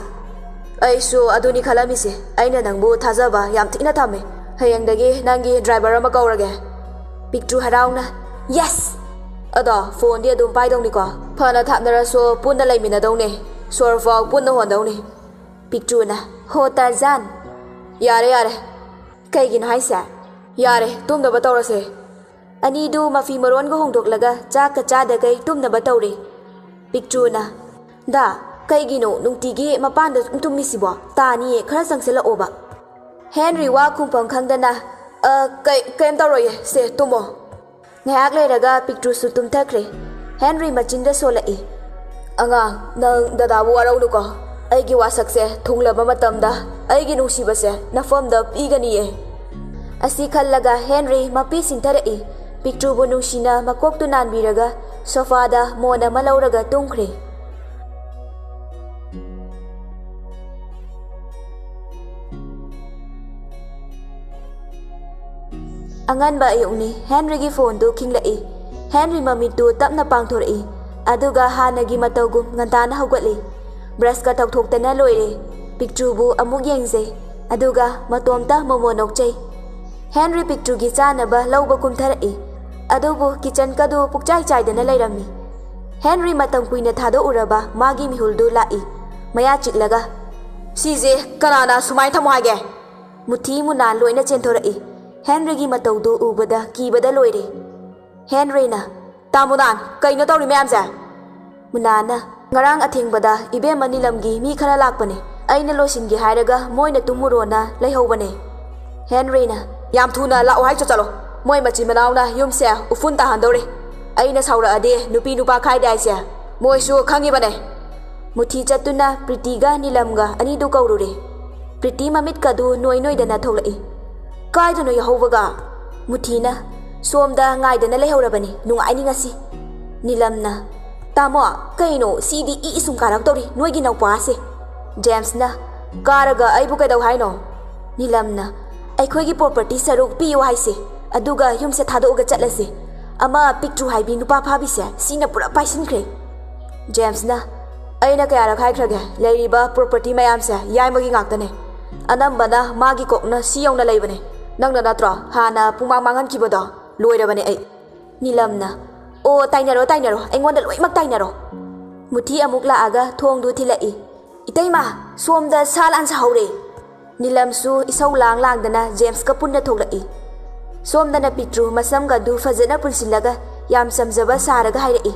"ꯑꯩꯁꯨ ꯑꯗꯨꯅꯤ ꯈꯜꯂꯝꯃꯤꯁꯦ꯫ ꯑꯩꯅ ꯅꯪꯕꯨ ꯊꯥꯖꯕ ꯌꯥꯝ ꯊꯤꯅ ꯊꯝꯃꯦ꯫ ꯍꯌꯦꯡꯗꯒꯤ ꯅꯪꯒꯤ ꯗ꯭ꯔꯥꯏꯚꯔ ꯑꯃ ꯀꯧꯔꯒꯦ꯫" ꯄꯤꯛꯇ꯭ꯔꯨ ꯍꯔꯥꯎꯅ, "ꯌꯦꯁ!" "ꯑꯗꯣ ꯐꯣꯟꯗꯤ ꯑꯗꯨꯝ ꯄꯥꯏꯗꯧꯅꯤꯀꯣ? ꯐꯅ ꯊꯥꯞꯅꯔꯁꯨ ꯄꯨꯟꯅ ꯂꯩꯃꯤꯟꯅꯗꯧꯅꯤ꯫ ꯁꯣꯔ ꯐꯥꯎ ꯄꯨꯟꯅ ꯍꯣꯟꯗꯧꯅꯤ꯫" ꯄꯤꯛꯇ꯭ꯔꯨꯅ, "ꯍꯣ ꯇꯥꯔꯖꯥꯟ!" "ꯌꯥꯔꯦ, ꯌꯥꯔꯦ꯫" "ꯀꯩꯒꯤꯅꯣ ꯍꯥꯏꯁꯦ?" "ꯌꯥꯔꯦ, ꯇꯨꯝꯅꯕ ꯇꯧꯔꯁꯦ꯫" ꯑꯅꯤꯗꯨ ꯃꯐꯤ ꯃꯔꯣꯟꯒ ꯍꯣꯡꯗꯣꯛꯂꯒ ꯆꯥꯛꯀ ꯆꯥꯗꯈꯩ ꯇꯨꯝꯅꯕ ꯇꯧꯔꯦ꯫ ꯄꯤꯛꯇ꯭ꯔꯨꯅ, "ꯗꯥ, ꯀꯩꯒꯤꯅꯣ ꯅꯨꯡꯇꯤꯒꯤ ꯃꯄꯥꯟꯗ ꯁꯨꯝ ꯇꯨꯝꯃꯤꯁꯤꯕꯣ? ꯇꯥꯅꯤꯌꯦ, ꯈꯔ ꯆꯪꯁꯤꯜꯂꯛꯑꯣꯕ꯫" ꯍꯦꯟꯔꯤ ꯋꯥ ꯈꯨꯝꯐꯝ ꯈꯪꯗꯅ, "ꯑ, ꯀꯩ-, ꯀꯩꯝ ꯇꯧꯔꯣꯏꯌꯦ, ꯁꯦ, ꯇꯨꯝꯃꯣ꯫" ꯉꯥꯏꯍꯥꯛ ꯂꯩꯔꯒ ꯄꯤꯛꯇ꯭ꯔꯨꯁꯨ ꯇꯨꯝꯊꯈ꯭ꯔꯦ꯫ ꯍꯦꯟꯔꯤ ꯃꯆꯤꯟꯗ ꯁꯣꯜꯂꯛꯏ, "ꯑꯉꯥꯡ, ꯅꯪ ꯗꯗꯥꯕꯨ ꯋꯥꯔꯧꯅꯨꯀꯣ꯫ ꯑꯩꯒꯤ ꯋꯥꯁꯛꯁꯦ ꯊꯨꯡꯂꯕ ꯃꯇꯝꯗ ꯑꯩꯒꯤ ꯅꯨꯡꯁꯤꯕꯁꯦ ꯅꯐꯝꯗ ꯄꯤꯒꯅꯤꯌꯦ꯫" ꯑꯁꯤ ꯈꯜꯂꯒ ꯍꯦꯟꯔꯤ ꯃꯄꯤ ꯁꯤꯟꯊꯔꯛꯏ꯫ ꯄꯤꯛꯇ꯭ꯔꯨꯕꯨ ꯅꯨꯡꯁꯤꯅ ꯃꯀꯣꯛꯇꯨ ꯅꯥꯟꯕꯤꯔꯒ ꯁꯣꯐꯥꯗ ꯃꯣꯟ ꯑꯃ ꯂꯧꯔꯒ ꯇꯨꯝꯈ꯭ꯔꯦ꯫ ꯑꯉꯟꯕ ꯑꯌꯨꯛꯅꯤ꯫ ꯍꯦꯟꯔꯤꯒꯤ ꯐꯣꯟꯗꯨ ꯈꯤꯡꯂꯛꯏ꯫ ꯍꯦꯟꯔꯤ ꯃꯃꯤꯠꯇꯨ ꯇꯞꯅ ꯄꯥꯡꯊꯣꯔꯛꯏ꯫ ꯑꯗꯨꯒ ꯍꯥꯟꯅꯒꯤ ꯃꯇꯧꯒꯨꯝ ꯉꯟꯇꯥꯅ ꯍꯧꯒꯠꯂꯤ꯫ ꯕ꯭ꯔꯁꯀ ꯇꯧꯊꯣꯛꯇꯅ ꯂꯣꯏꯔꯦ꯫ ꯄꯤꯛꯇ꯭ꯔꯨꯕꯨ ꯑꯃꯨꯛ ꯌꯦꯡꯖꯩ, ꯑꯗꯨꯒ ꯃꯇꯣꯝꯇ ꯃꯣꯃꯣ ꯅꯣꯛꯆꯩ꯫ ꯍꯦꯟꯔꯤ ꯄꯤꯛꯇ꯭ꯔꯨꯒꯤ ꯆꯥꯅꯕ ꯂꯧꯕ ꯀꯨꯝꯊꯔꯛꯏ, ꯑꯗꯨꯕꯨ ꯀꯤꯆꯟ ꯀꯗꯨ ꯄꯨꯛꯆꯥꯏ ꯆꯥꯏꯗꯅ ꯂꯩꯔꯝꯃꯤ꯫ ꯍꯦꯟꯔꯤ ꯃꯇꯝ ꯀꯨꯏꯅ ꯊꯥꯗꯣꯛꯎꯔꯕ ꯃꯥꯒꯤ ꯃꯤꯍꯨꯜꯗꯨ ꯂꯥꯛꯏ꯫ ꯃꯌꯥ ꯆꯤꯛꯂꯒ, "ꯁꯤꯁꯦ ꯀꯅꯥꯅ ꯁꯨꯃꯥꯏꯅ ꯊꯝꯃꯣ ꯍꯥꯏꯒꯦ?" ꯃꯨꯊꯤ ꯃꯨꯅꯥ ꯂꯣꯏꯅ ꯆꯦꯟꯊꯣꯔꯛꯏ꯫ ꯍꯦꯟꯔꯤꯒꯤ ꯃꯇꯧꯗꯨ ꯎꯕꯗ ꯀꯤꯕꯗ ꯂꯣꯏꯔꯦ꯫ ꯍꯦꯟꯔꯤꯅ, "ꯇꯥ ꯃꯨꯅꯥꯟ, ꯀꯩꯅꯣ ꯇꯧꯔꯤ ꯃꯌꯥꯝꯁꯦ?" ꯃꯨꯅꯥꯟꯅ, "ꯉꯔꯥꯡ ꯑꯊꯦꯡꯕꯗ ꯏꯕꯦꯝꯃ ꯅꯤꯂꯝꯒꯤ ꯃꯤ ꯈꯔ ꯂꯥꯛꯄꯅꯦ, ꯑꯩꯅ ꯂꯣꯏꯁꯤꯟꯒꯦ ꯍꯥꯏꯔꯒ ꯃꯣꯏꯅ ꯇꯨꯝꯃꯨꯔꯣꯅ ꯂꯩꯍꯧꯕꯅꯦ꯫" ꯍꯦꯟꯔꯤꯅ, "ꯌꯥꯝ ꯊꯨꯅ ꯂꯥꯛꯑꯣ ꯍꯥꯏ ꯆꯠꯂꯣ, ꯃꯣꯏ ꯃꯆꯤꯟ ꯃꯅꯥꯎꯅ ꯌꯨꯝꯁꯦ ꯎꯐꯨꯟ ꯇꯥꯍꯟꯗꯧꯔꯦ, ꯑꯩꯅ ꯁꯥꯎꯔꯛꯑꯗꯤ ꯅꯨꯄꯤ ꯅꯨꯄꯥ ꯈꯥꯏꯗꯦ ꯍꯥꯏꯁꯦ ꯃꯣꯏꯁꯨ ꯈꯪꯉꯤꯕꯅꯦ꯫" ꯃꯨꯊꯤ ꯆꯠꯇꯨꯅ ꯄ꯭ꯔꯤꯇꯤꯒ ꯅꯤꯂꯝꯒ ꯑꯅꯤꯗꯨ ꯀꯧꯔꯨꯔꯦ꯫ ꯄ꯭ꯔꯤꯇꯤ ꯃꯃꯤꯠꯀꯗꯨ ꯅꯣꯏ ꯅꯣꯏꯗꯅ ꯊꯣꯛꯂꯛꯏ꯫ "ꯀꯥꯏꯗꯅꯣ ꯌꯥꯍꯧꯕꯒ?" ꯃꯨꯊꯤꯅ, "ꯁꯣꯝꯗ ꯉꯥꯏꯗꯅ ꯂꯩꯍꯧꯔꯕꯅꯤ, ꯅꯨꯡꯉꯥꯏꯅꯤ ꯉꯁꯤ꯫" ꯅꯤꯂꯝꯅ, "ꯇꯥꯃꯣ, ꯀꯩꯅꯣ ꯁꯤꯗꯤ ꯏ ꯏꯁꯨꯝ ꯀꯥꯔꯛꯇꯧꯔꯤ ꯅꯣꯏꯒꯤ ꯅꯧꯄꯥꯁꯦ꯫" ꯖꯦꯝꯁꯅ, "ꯀꯥꯔꯒ ꯑꯩꯕꯨ ꯀꯩꯗꯧ ꯍꯥꯏꯅꯣ?" ꯅꯤꯂꯝꯅ, "ꯑꯩꯈꯣꯏꯒꯤ ꯄ꯭ꯔꯣꯄꯔꯇꯤ ꯁꯔꯨꯛ ꯄꯤꯌꯨ ꯍꯥꯏꯁꯦ, ꯑꯗꯨꯒ ꯌꯨꯝꯁꯦ ꯊꯥꯗꯣꯛꯑꯒ ꯆꯠꯂꯁꯦ꯫ ꯑꯃ ꯄꯤꯛꯇ꯭ꯔꯨ ꯍꯥꯏꯕꯤ ꯅꯨꯄꯥ ꯐꯥꯕꯤꯁꯦ ꯁꯤꯅ ꯄꯨꯔꯥ ꯄꯥꯏꯁꯤꯟꯈ꯭ꯔꯦ꯫" ꯖꯦꯝꯁꯅ, "ꯑꯩꯅ ꯀꯌꯥꯔꯛ ꯍꯥꯏꯈ꯭ꯔꯒꯦ, ꯂꯩꯔꯤꯕ ꯄ꯭ꯔꯣꯄꯔꯇꯤ ꯃꯌꯥꯝꯁꯦ ꯌꯥꯏꯃꯒꯤ ꯉꯥꯛꯇꯅꯦ꯫ ꯑꯅꯝꯕꯅ ꯃꯥꯒꯤ ꯀꯣꯛꯅ ꯁꯤ ꯌꯧꯅ ꯂꯩꯕꯅꯦ꯫ ꯅꯪꯅ ꯅꯠꯇ꯭ꯔꯣ ꯍꯥꯟꯅ ꯄꯨꯃꯥꯡ ꯃꯥꯡꯍꯟꯈꯤꯕꯗꯣ? ꯂꯣꯏꯔꯕꯅꯦ ꯑꯩ꯫" ꯅꯤꯂꯝꯅ, "ꯑꯣ, ꯇꯥꯏꯅꯔꯣ, ꯇꯥꯏꯅꯔꯣ, ꯑꯩꯉꯣꯟꯗ ꯂꯣꯏꯅꯃꯛ ꯇꯥꯏꯅꯔꯣ꯫" ꯃꯨꯊꯤ ꯑꯃꯨꯛ ꯂꯥꯛꯑꯒ ꯊꯣꯡꯗꯨ ꯊꯤꯜꯂꯛꯏ꯫ "ꯏꯇꯩꯃ, ꯁꯣꯝꯗ ꯁꯥ ꯂꯥꯟ ꯁꯥꯍꯧꯔꯦ꯫" ꯅꯤꯂꯝꯁꯨ ꯏꯁꯧ ꯂꯥꯡ ꯂꯥꯡꯗꯅ ꯖꯦꯝꯁꯀ ꯄꯨꯟꯅ ꯊꯣꯛꯂꯛꯏ꯫ ꯁꯣꯝꯗꯅ ꯄꯤꯛꯇ꯭ꯔꯨ ꯃꯁꯝꯒꯗꯨ ꯐꯖꯅ ꯄꯨꯟꯁꯤꯜꯂꯒ ꯌꯥꯝ ꯆꯝꯖꯕ ꯁꯥꯔꯒ ꯍꯥꯏꯔꯛꯏ,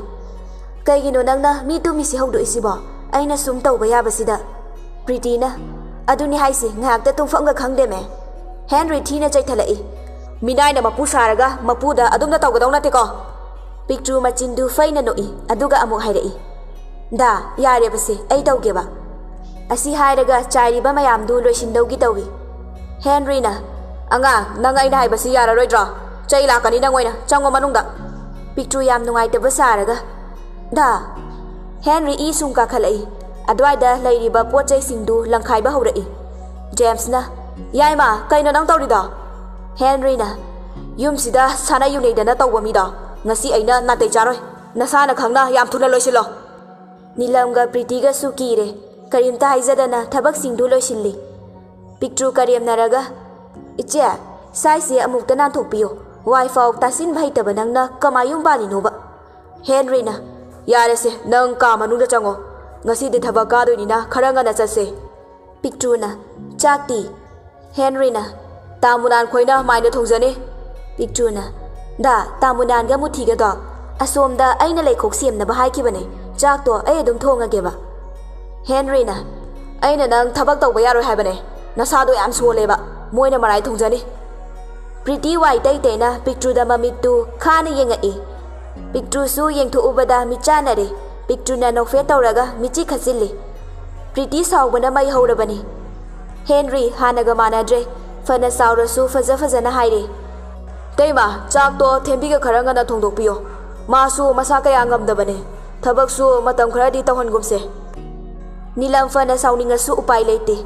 "ꯀꯩꯒꯤꯅꯣ ꯅꯪꯅ ꯃꯤ ꯇꯨꯝꯃꯤꯁꯤ ꯍꯧꯗꯣꯛꯏꯁꯤꯕꯣ? ꯑꯩꯅ ꯁꯨꯝ ꯇꯧꯕ ꯌꯥꯕꯁꯤꯗ?" ꯄ꯭ꯔꯤꯇꯤꯅ, "ꯑꯗꯨꯅꯤ ꯍꯥꯏꯁꯤ, ꯉꯥꯏꯍꯥꯛꯇ ꯇꯨꯝꯐꯝꯒ ꯈꯪꯗꯦꯃꯦ꯫" ꯍꯦꯟꯔꯤ ꯊꯤꯅ ꯆꯩꯊꯠꯂꯛꯏ꯫ "ꯃꯤꯅꯥꯏꯅ ꯃꯄꯨ ꯁꯥꯔꯒ ꯃꯄꯨꯗ ꯑꯗꯨꯝꯅ ꯇꯧꯒꯗꯧ ꯅꯠꯇꯦꯀꯣ꯫" ꯄꯤꯛꯇ꯭ꯔꯨ ꯃꯆꯤꯟꯗꯨ ꯐꯩꯅ ꯅꯣꯛꯏ, ꯑꯗꯨꯒ ꯑꯃꯨꯛ ꯍꯥꯏꯔꯛꯏ, "ꯗꯥ, ꯌꯥꯔꯦꯕꯁꯦ, ꯑꯩ ꯇꯧꯒꯦꯕ꯫" ꯑꯁꯤ ꯍꯥꯏꯔꯒ ꯆꯥꯏꯔꯤꯕ ꯃꯌꯥꯝꯗꯨ ꯂꯣꯏꯁꯤꯟꯗꯧꯒꯤ ꯇꯧꯏ꯫ ꯍꯦꯟꯔꯤꯅ, "ꯑꯉꯥꯡ, ꯅꯪ ꯑꯩꯅ ꯍꯥꯏꯕꯁꯤ ꯌꯥꯔꯔꯣꯏꯗ꯭ꯔꯣ? ꯆꯩ ꯂꯥꯛꯀꯅꯤ ꯅꯪ ꯑꯣꯏꯅ꯫ ꯆꯪꯉꯣ ꯃꯅꯨꯡꯗ꯫" ꯄꯤꯛꯇ꯭ꯔꯨ ꯌꯥꯝ ꯅꯨꯡꯉꯥꯏꯇꯕ ꯁꯥꯔꯒ, "ꯗꯥ!" ꯍꯦꯟꯔꯤ ꯏ ꯁꯨꯝ ꯀꯥꯈꯠꯂꯛꯏ꯫ ꯑꯗꯨꯋꯥꯏꯗ ꯂꯩꯔꯤꯕ ꯄꯣꯠ ꯆꯩꯁꯤꯡꯗꯨ ꯂꯪꯈꯥꯏꯕ ꯍꯧꯔꯛꯏ꯫ ꯖꯦꯝꯁꯅ, "ꯌꯥꯏꯃ, ꯀꯩꯅꯣ ꯅꯪ ꯇꯧꯔꯤꯗꯣ?" ꯍꯦꯟꯔꯤꯅ, "ꯌꯨꯝꯁꯤꯗ ꯁꯥꯟꯅ ꯌꯨꯅꯩꯗꯅ ꯇꯧꯕ ꯃꯤꯗꯣ ꯉꯁꯤ ꯑꯩꯅ ꯅꯥꯇꯩ ꯆꯥꯔꯣꯏ꯫ ꯅꯁꯥꯅ ꯈꯪꯅ ꯌꯥꯝ ꯊꯨꯅ ꯂꯣꯏꯁꯤꯜꯂꯣ꯫" ꯅꯤꯂꯝꯒ ꯄ꯭ꯔꯤꯇꯤꯒꯁꯨ ꯀꯤꯔꯦ꯫ ꯀꯔꯤꯝꯇ ꯍꯥꯏꯖꯗꯅ ꯊꯕꯛꯁꯤꯡꯗꯨ ꯂꯣꯏꯁꯤꯜꯂꯤ꯫ ꯄꯤꯛꯇ꯭ꯔꯨ ꯀꯔꯦꯝꯅꯔꯒ, "ꯏꯆꯦ, ꯁꯥꯏꯁꯦ ꯑꯃꯨꯛꯇ ꯅꯥꯟꯊꯣꯛꯄꯤꯌꯨ꯫ ꯋꯥꯏꯐꯥꯎ ꯇꯥꯁꯤꯟꯕ ꯍꯩꯇꯕ ꯅꯪꯅ ꯀꯃꯥꯏ ꯌꯨꯝ ꯄꯥꯜꯂꯤꯅꯣꯕ?" ꯍꯦꯟꯔꯤꯅ, "ꯌꯥꯔꯦꯁꯦ, ꯅꯪ ꯀꯥ ꯃꯅꯨꯡꯗ ꯆꯪꯉꯣ꯫ ꯉꯁꯤꯗꯤ ꯊꯕꯛ ꯀꯥꯗꯣꯏꯅꯤꯅ ꯈꯔ ꯉꯟꯅ ꯆꯠꯁꯦ꯫" ꯄꯤꯛꯇ꯭ꯔꯨꯅ, "ꯆꯥꯛꯇꯤ?" ꯍꯦꯟꯔꯤꯅ, "ꯇꯥꯃꯨꯅꯥꯟ ꯈꯣꯏꯅ ꯃꯥꯏꯅ ꯊꯣꯡꯖꯅꯤ꯫" ꯄꯤꯛꯇ꯭ꯔꯨꯅ, "ꯗꯥ, ꯇꯥꯃꯨꯅꯥꯟꯒ ꯃꯨꯊꯤꯒꯗꯣ ꯑꯁꯣꯝꯗ ꯑꯩꯅ ꯂꯩꯈꯣꯛ ꯁꯦꯝꯅꯕ ꯍꯥꯏꯈꯤꯕꯅꯦ꯫ ꯆꯥꯛꯇꯣ ꯑꯩ ꯑꯗꯨꯝ ꯊꯣꯡꯉꯒꯦꯕ꯫" ꯍꯦꯟꯔꯤꯅ, "ꯑꯩꯅ ꯅꯪ ꯊꯕꯛ ꯇꯧꯕ ꯌꯥꯔꯣꯏ ꯍꯥꯏꯕꯅꯦ꯫ ꯅꯁꯥꯗꯣ ꯌꯥꯝ ꯁꯣꯜꯂꯦꯕ꯫ ꯃꯣꯏꯅ ꯃꯔꯥꯏ ꯊꯣꯡꯖꯅꯤ꯫" ꯄ꯭ꯔꯤꯇꯤ ꯋꯥꯏ ꯇꯩ ꯇꯩꯅ ꯄꯤꯛꯇ꯭ꯔꯨꯗ ꯃꯃꯤꯠꯇꯨ ꯈꯥꯅ ꯌꯦꯡꯉꯛꯏ꯫ ꯄꯤꯛꯇ꯭ꯔꯨꯁꯨ ꯌꯦꯡꯊꯣꯛꯎꯕꯗ ꯃꯤꯠ ꯆꯥꯟꯅꯔꯦ꯫ ꯄꯤꯛꯇ꯭ꯔꯨꯅ ꯅꯣꯛꯐꯦꯠ ꯇꯧꯔꯒ ꯃꯤꯠꯆꯤ ꯈꯠꯆꯤꯜꯂꯤ꯫ ꯄ꯭ꯔꯤꯇꯤ ꯁꯥꯎꯕꯅ ꯃꯩ ꯍꯧꯔꯕꯅꯤ꯫ ꯍꯦꯟꯔꯤ ꯍꯥꯟꯅꯒ ꯃꯥꯟꯅꯗ꯭ꯔꯦ꯫ ꯐꯅ ꯆꯥꯎꯔꯁꯨ ꯐꯖ ꯐꯖꯅ ꯍꯥꯏꯔꯦ꯫ "ꯇꯩꯃ, ꯆꯥꯛꯇꯣ ꯊꯦꯝꯕꯤꯒ ꯈꯔ ꯉꯟꯅ ꯊꯣꯡꯗꯣꯛꯄꯤꯌꯣ꯫ ꯃꯥꯁꯨ ꯃꯁꯥ ꯀꯌꯥ ꯉꯝꯗꯕꯅꯦ꯫ ꯊꯕꯛꯁꯨ ꯃꯇꯝ ꯈꯔꯗꯤ ꯇꯧꯍꯟꯒꯨꯝꯁꯦ꯫" ꯅꯤꯂꯝ ꯐꯅ ꯁꯥꯎꯅꯤꯡꯉꯁꯨ ꯎꯄꯥꯏ ꯂꯩꯇꯦ꯫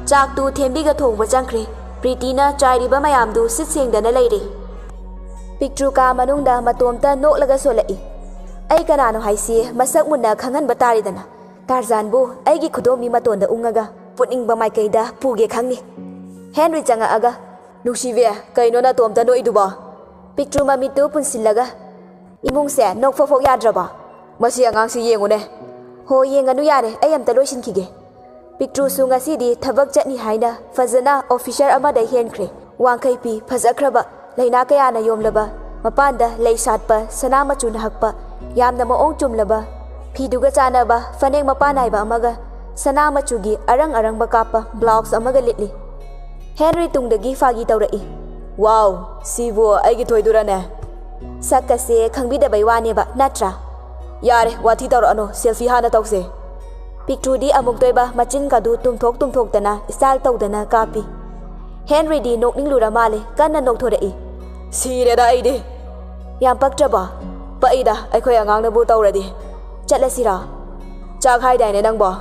ꯆꯥꯛꯇꯨ ꯊꯦꯝꯕꯤꯒ ꯊꯣꯡꯕ ꯆꯪꯈ꯭ꯔꯦ꯫ ꯄ꯭ꯔꯤꯇꯤꯅ ꯆꯥꯏꯔꯤꯕ ꯃꯌꯥꯝꯗꯨ ꯁꯤꯠ ꯁꯦꯡꯗꯅ ꯂꯩꯔꯦ꯫ ꯄꯤꯛꯇ꯭ꯔꯨ ꯀꯥ ꯃꯅꯨꯡꯗ ꯃꯇꯣꯝꯇ ꯅꯣꯛꯂꯒ ꯁꯣꯜꯂꯛꯏ꯫ "ꯑꯩ ꯀꯅꯥꯅꯣ ꯍꯥꯏꯁꯤ ꯃꯁꯛ ꯃꯨꯟꯅ ꯈꯪꯍꯟꯕ ꯇꯥꯔꯦꯗꯅ꯫ ꯇꯥꯔꯖꯥꯟꯕꯨ ꯑꯩꯒꯤ ꯈꯨꯗꯣꯝꯕꯤ ꯃꯇꯣꯟꯗ ꯎꯪꯉꯒ ꯄꯨꯅꯤꯡꯕ ꯃꯥꯏꯀꯩꯗ ꯄꯨꯒꯦ ꯈꯪꯅꯤ꯫" ꯍꯦꯟꯔꯤ ꯆꯪꯉꯛꯑꯒ, "ꯅꯨꯡꯁꯤꯕꯤ, ꯀꯩꯅꯣ ꯅꯇꯣꯝꯇ ꯅꯣꯛꯏꯗꯨꯕꯣ?" ꯄꯤꯛꯇ꯭ꯔꯨ ꯃꯃꯤꯠꯇꯨ ꯄꯨꯟꯁꯤꯜꯂꯒ, "ꯏꯃꯨꯡꯁꯦ ꯅꯣꯛꯐꯣꯛ ꯐꯣꯛ ꯌꯥꯗ꯭ꯔꯕꯣ?" "ꯃꯁꯤ ꯑꯉꯥꯡꯁꯤ ꯌꯦꯡꯉꯨꯅꯦ꯫" "ꯍꯣ, ꯌꯦꯡꯉꯅꯨ ꯌꯥꯔꯦ, ꯑꯩ ꯑꯝꯇ ꯂꯣꯏꯁꯤꯟꯈꯤꯒꯦ꯫" ꯄꯤꯛꯇ꯭ꯔꯨꯁꯨ ꯉꯁꯤꯗꯤ ꯊꯕꯛ ꯆꯠꯅꯤ ꯍꯥꯏꯅ ꯐꯖꯅ ꯑꯣꯐꯤꯁꯔ ꯑꯃꯗ ꯍꯦꯟꯈ꯭ꯔꯦ꯫ ꯋꯥꯡꯈꯩ ꯐꯤ ꯐꯖꯈ꯭ꯔꯕ, ꯂꯩꯅꯥ ꯀꯌꯥꯅ ꯌꯣꯝꯂꯕ, ꯃꯄꯥꯟꯗ ꯂꯩ ꯁꯥꯠꯄ ꯁꯅꯥ ꯃꯆꯨꯅ ꯍꯛꯄ, ꯌꯥꯝꯅ ꯃꯑꯣꯡ ꯆꯨꯝꯂꯕ, ꯐꯤꯗꯨꯒ ꯆꯥꯟꯅꯕ ꯐꯅꯦꯛ ꯃꯄꯥꯟ ꯅꯥꯏꯕ ꯑꯃꯒ ꯁꯅꯥ ꯃꯆꯨꯒꯤ ꯑꯔꯪ ꯑꯔꯪꯕ ꯀꯥꯞꯄ ꯕ꯭ꯂꯥꯎꯁ ꯑꯃꯒ ꯂꯤꯠꯂꯤ꯫ ꯍꯦꯟꯔꯤ ꯇꯨꯡꯗꯒꯤ ꯐꯥꯒꯤ ꯇꯧꯔꯛꯏ꯫ "ꯋꯥꯎ, ꯁꯤꯕꯨ ꯑꯩꯒꯤ ꯊꯣꯏꯗꯨꯔꯅꯦ?" "ꯁꯛꯀꯁꯦ ꯈꯪꯕꯤꯗꯕꯩ ꯋꯥꯅꯦꯕ, ꯅꯠꯇ꯭ꯔꯥ?" "ꯌꯥꯔꯦ, ꯋꯥꯊꯤ ꯇꯧꯔꯛꯑꯅꯨ, ꯁꯦꯜꯐꯤ ꯍꯥꯟꯅ ꯇꯧꯁꯦ꯫" ꯄꯤꯛꯇ꯭ꯔꯨꯗꯤ ꯑꯃꯨꯛꯇꯣꯏꯕ ꯃꯆꯤꯟꯒꯗꯨ ꯇꯨꯝꯊꯣꯛ ꯇꯨꯝꯊꯣꯛꯇꯅ ꯁ꯭ꯇꯥꯏꯜ ꯇꯧꯗꯅ ꯀꯥꯞꯄꯤ꯫ ꯍꯦꯟꯔꯤꯗꯤ ꯅꯣꯛꯅꯤꯡꯂꯨꯔ ꯃꯥꯜꯂꯦ, ꯀꯟꯅ ꯅꯣꯛꯊꯣꯔꯛꯏ꯫ "ꯁꯤꯔꯦꯗ ꯑꯩꯗꯤ!" "ꯌꯥꯝ ꯄꯛꯇ꯭ꯔꯕꯣ?" "ꯄꯛꯏꯗ, ꯑꯩꯈꯣꯏ ꯑꯉꯥꯡꯅꯕꯨ ꯇꯧꯔꯗꯤ꯫" "ꯆꯠꯂꯁꯤꯔꯣ?" "ꯆꯥꯛ ꯍꯥꯏꯗꯥꯏꯅꯦ ꯅꯪꯕꯣ?"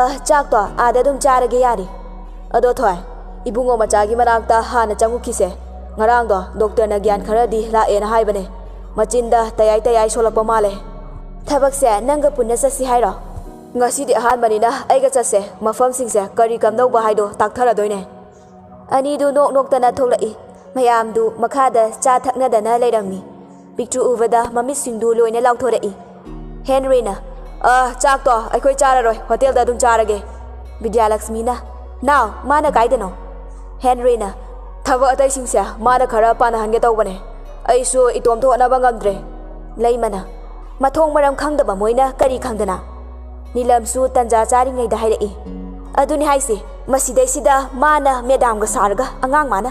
"ꯑ, ꯆꯥꯛꯇꯣ ꯑꯥꯗ ꯑꯗꯨꯝ ꯆꯥꯔꯒꯦ ꯌꯥꯔꯦ꯫ ꯑꯗꯣ ꯊꯣꯏ, ꯏꯕꯨꯡꯉꯣ ꯃꯆꯥꯒꯤ ꯃꯅꯥꯛꯇ ꯍꯥꯟꯅ ꯆꯪꯉꯨꯈꯤꯁꯦ꯫ ꯉꯔꯥꯡꯗꯣ ꯗꯣꯛꯇꯔꯅ ꯒ꯭ꯌꯥꯟ ꯈꯔꯗꯤ ꯂꯥꯛꯑꯦꯅ ꯍꯥꯏꯕꯅꯦ꯫ ꯃꯆꯤꯟꯗ ꯇꯌꯥꯏ ꯇꯌꯥꯏ ꯁꯣꯜꯂꯛꯄ ꯃꯥꯜꯂꯦ꯫" "ꯊꯕꯛꯁꯦ ꯅꯪꯒ ꯄꯨꯟꯅ ꯆꯠꯁꯤ ꯍꯥꯏꯔꯣ?" "ꯉꯁꯤꯗꯤ ꯑꯍꯥꯟꯕꯅꯤꯅ ꯑꯩꯒ ꯆꯠꯁꯦ, ꯃꯐꯝꯁꯤꯡꯁꯦ ꯀꯔꯤ ꯀꯝꯗꯧꯕ ꯍꯥꯏꯗꯣ ꯇꯥꯛꯊꯔꯗꯣꯏꯅꯦ"꯫ ꯑꯅꯤꯗꯨ ꯅꯣꯛ ꯅꯣꯛꯇꯅ ꯊꯣꯛꯂꯛꯏ꯫ ꯃꯌꯥꯝꯗꯨ ꯃꯈꯥꯗ ꯆꯥ ꯊꯛꯅꯗꯅ ꯂꯩꯔꯝꯃꯤ꯫ ꯄꯤꯛꯇ꯭ꯔꯨ ꯎꯕꯗ ꯃꯃꯤꯠꯁꯤꯡꯗꯨ ꯂꯣꯏꯅ ꯂꯥꯎꯊꯣꯔꯛꯏ꯫ ꯍꯦꯟꯔꯤꯅ, "ꯑ, ꯆꯥꯛꯇꯣ ꯑꯩꯈꯣꯏ ꯆꯥꯔꯔꯣꯏ, ꯍꯣꯇꯦꯜꯗ ꯑꯗꯨꯝ ꯆꯥꯔꯒꯦ"꯫ ꯕꯤꯗ꯭ꯌꯥꯂꯛꯁꯃꯤꯅ, "ꯅꯥꯎ, ꯃꯥꯅ ꯀꯥꯏꯗꯅꯣ?" ꯍꯦꯟꯔꯤꯅ, "ꯊꯕꯛ ꯑꯇꯩꯁꯤꯡꯁꯦ ꯃꯥꯅ ꯈꯔ ꯄꯥꯅꯍꯟꯒꯦ ꯇꯧꯕꯅꯦ, ꯑꯩꯁꯨ ꯏꯇꯣꯝꯇ ꯍꯣꯠꯅꯕ ꯉꯝꯗ꯭ꯔꯦ"꯫ ꯂꯩꯃꯅ, "ꯃꯊꯣꯡ ꯃꯔꯝ ꯈꯪꯗꯕ ꯃꯣꯏꯅ ꯀꯔꯤ ꯈꯪꯗꯅ?" ꯅꯤꯂꯝꯁꯨ ꯇꯟꯖꯥ ꯆꯥꯔꯤꯉꯩꯗ ꯍꯥꯏꯔꯛꯏ꯫ "ꯑꯗꯨꯅꯤ ꯍꯥꯏꯁꯦ, ꯃꯁꯤꯗꯩꯁꯤꯗ ꯃꯥꯅ ꯃꯦꯗꯥꯝꯒ ꯁꯥꯔꯒ ꯑꯉꯥꯡ ꯃꯥꯅ"꯫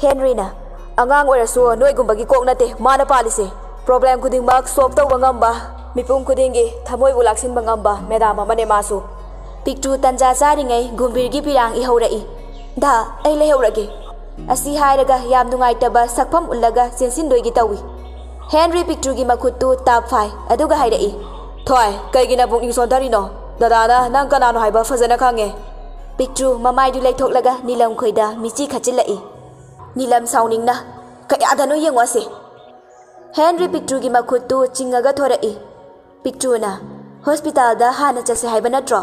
ꯍꯦꯟꯔꯤꯅ, "ꯑꯉꯥꯡ ꯑꯣꯏꯔꯁꯨ ꯅꯣꯏꯒꯨꯝꯕꯒꯤ ꯀꯣꯛ ꯅꯠꯇꯦ ꯃꯥꯅ ꯄꯥꯜꯂꯤꯁꯦ꯫ ꯄ꯭ꯔꯣꯕ꯭ꯂꯦꯝ ꯈꯨꯗꯤꯡꯃꯛ ꯁꯣꯜꯕ ꯇꯧꯕ ꯉꯝꯕ, ꯃꯤꯄꯨꯝ ꯈꯨꯗꯤꯡꯒꯤ ꯊꯃꯣꯏꯕꯨ ꯂꯥꯛꯁꯤꯟꯕ ꯉꯝꯕ ꯃꯦꯗꯥꯝ ꯑꯃꯅꯦ ꯃꯥꯁꯨ"꯫ ꯄꯤꯛꯇ꯭ꯔꯨ ꯇꯟꯖꯥ ꯆꯥꯔꯤꯉꯩ ꯒꯨꯝꯚꯤꯔꯒꯤ ꯄꯤꯔꯥꯡ ꯏꯍꯧꯔꯛꯏ꯫ "ꯗꯥ, ꯑꯩ ꯂꯩꯍꯧꯔꯒꯦ"꯫ ꯑꯁꯤ ꯍꯥꯏꯔꯒ ꯌꯥꯝ ꯅꯨꯡꯉꯥꯏꯇꯕ ꯁꯛꯐꯝ ꯎꯠꯂꯒ ꯆꯦꯟꯁꯤꯟꯗꯣꯏꯒꯤ ꯇꯧꯏ꯫ ꯍꯦꯟꯔꯤ ꯄꯤꯛꯇ꯭ꯔꯨꯒꯤ ꯃꯈꯨꯠꯇꯨ ꯇꯥꯞ ꯐꯥꯏ, ꯑꯗꯨꯒ ꯍꯥꯏꯔꯛꯏ, "ꯊꯣꯏ, ꯀꯩꯒꯤꯅ ꯄꯨꯛꯅꯤꯡ ꯁꯣꯟꯊꯔꯤꯅꯣ? ꯗꯗꯥꯅ ꯅꯪ ꯀꯅꯥꯅꯣ ꯍꯥꯏꯕ ꯐꯖꯅ ꯈꯪꯉꯦ"꯫ ꯄꯤꯛꯇ꯭ꯔꯨ ꯃꯃꯥꯏꯗꯨ ꯂꯩꯊꯣꯛꯂꯒ ꯅꯤꯂꯝ ꯈꯣꯏꯗ ꯃꯤꯆꯤ ꯈꯠꯆꯤꯜꯂꯛꯏ꯫ ꯅꯤꯂꯝ ꯁꯥꯎꯅꯤꯡꯅ, "ꯀꯌꯥꯗꯅꯣ ꯌꯦꯡꯉꯣ ꯑꯁꯦ"꯫ ꯍꯦꯟꯔꯤ ꯄꯤꯛꯇ꯭ꯔꯨꯒꯤ ꯃꯈꯨꯠꯇꯨ ꯆꯤꯡꯉꯒ ꯊꯣꯔꯛꯏ꯫ ꯄꯤꯛꯇ꯭ꯔꯨꯅ, "ꯍꯣꯁꯄꯤꯇꯥꯜꯗ ꯍꯥꯟꯅ ꯆꯠꯁꯦ ꯍꯥꯏꯕ ꯅꯠꯇ꯭ꯔꯣ?"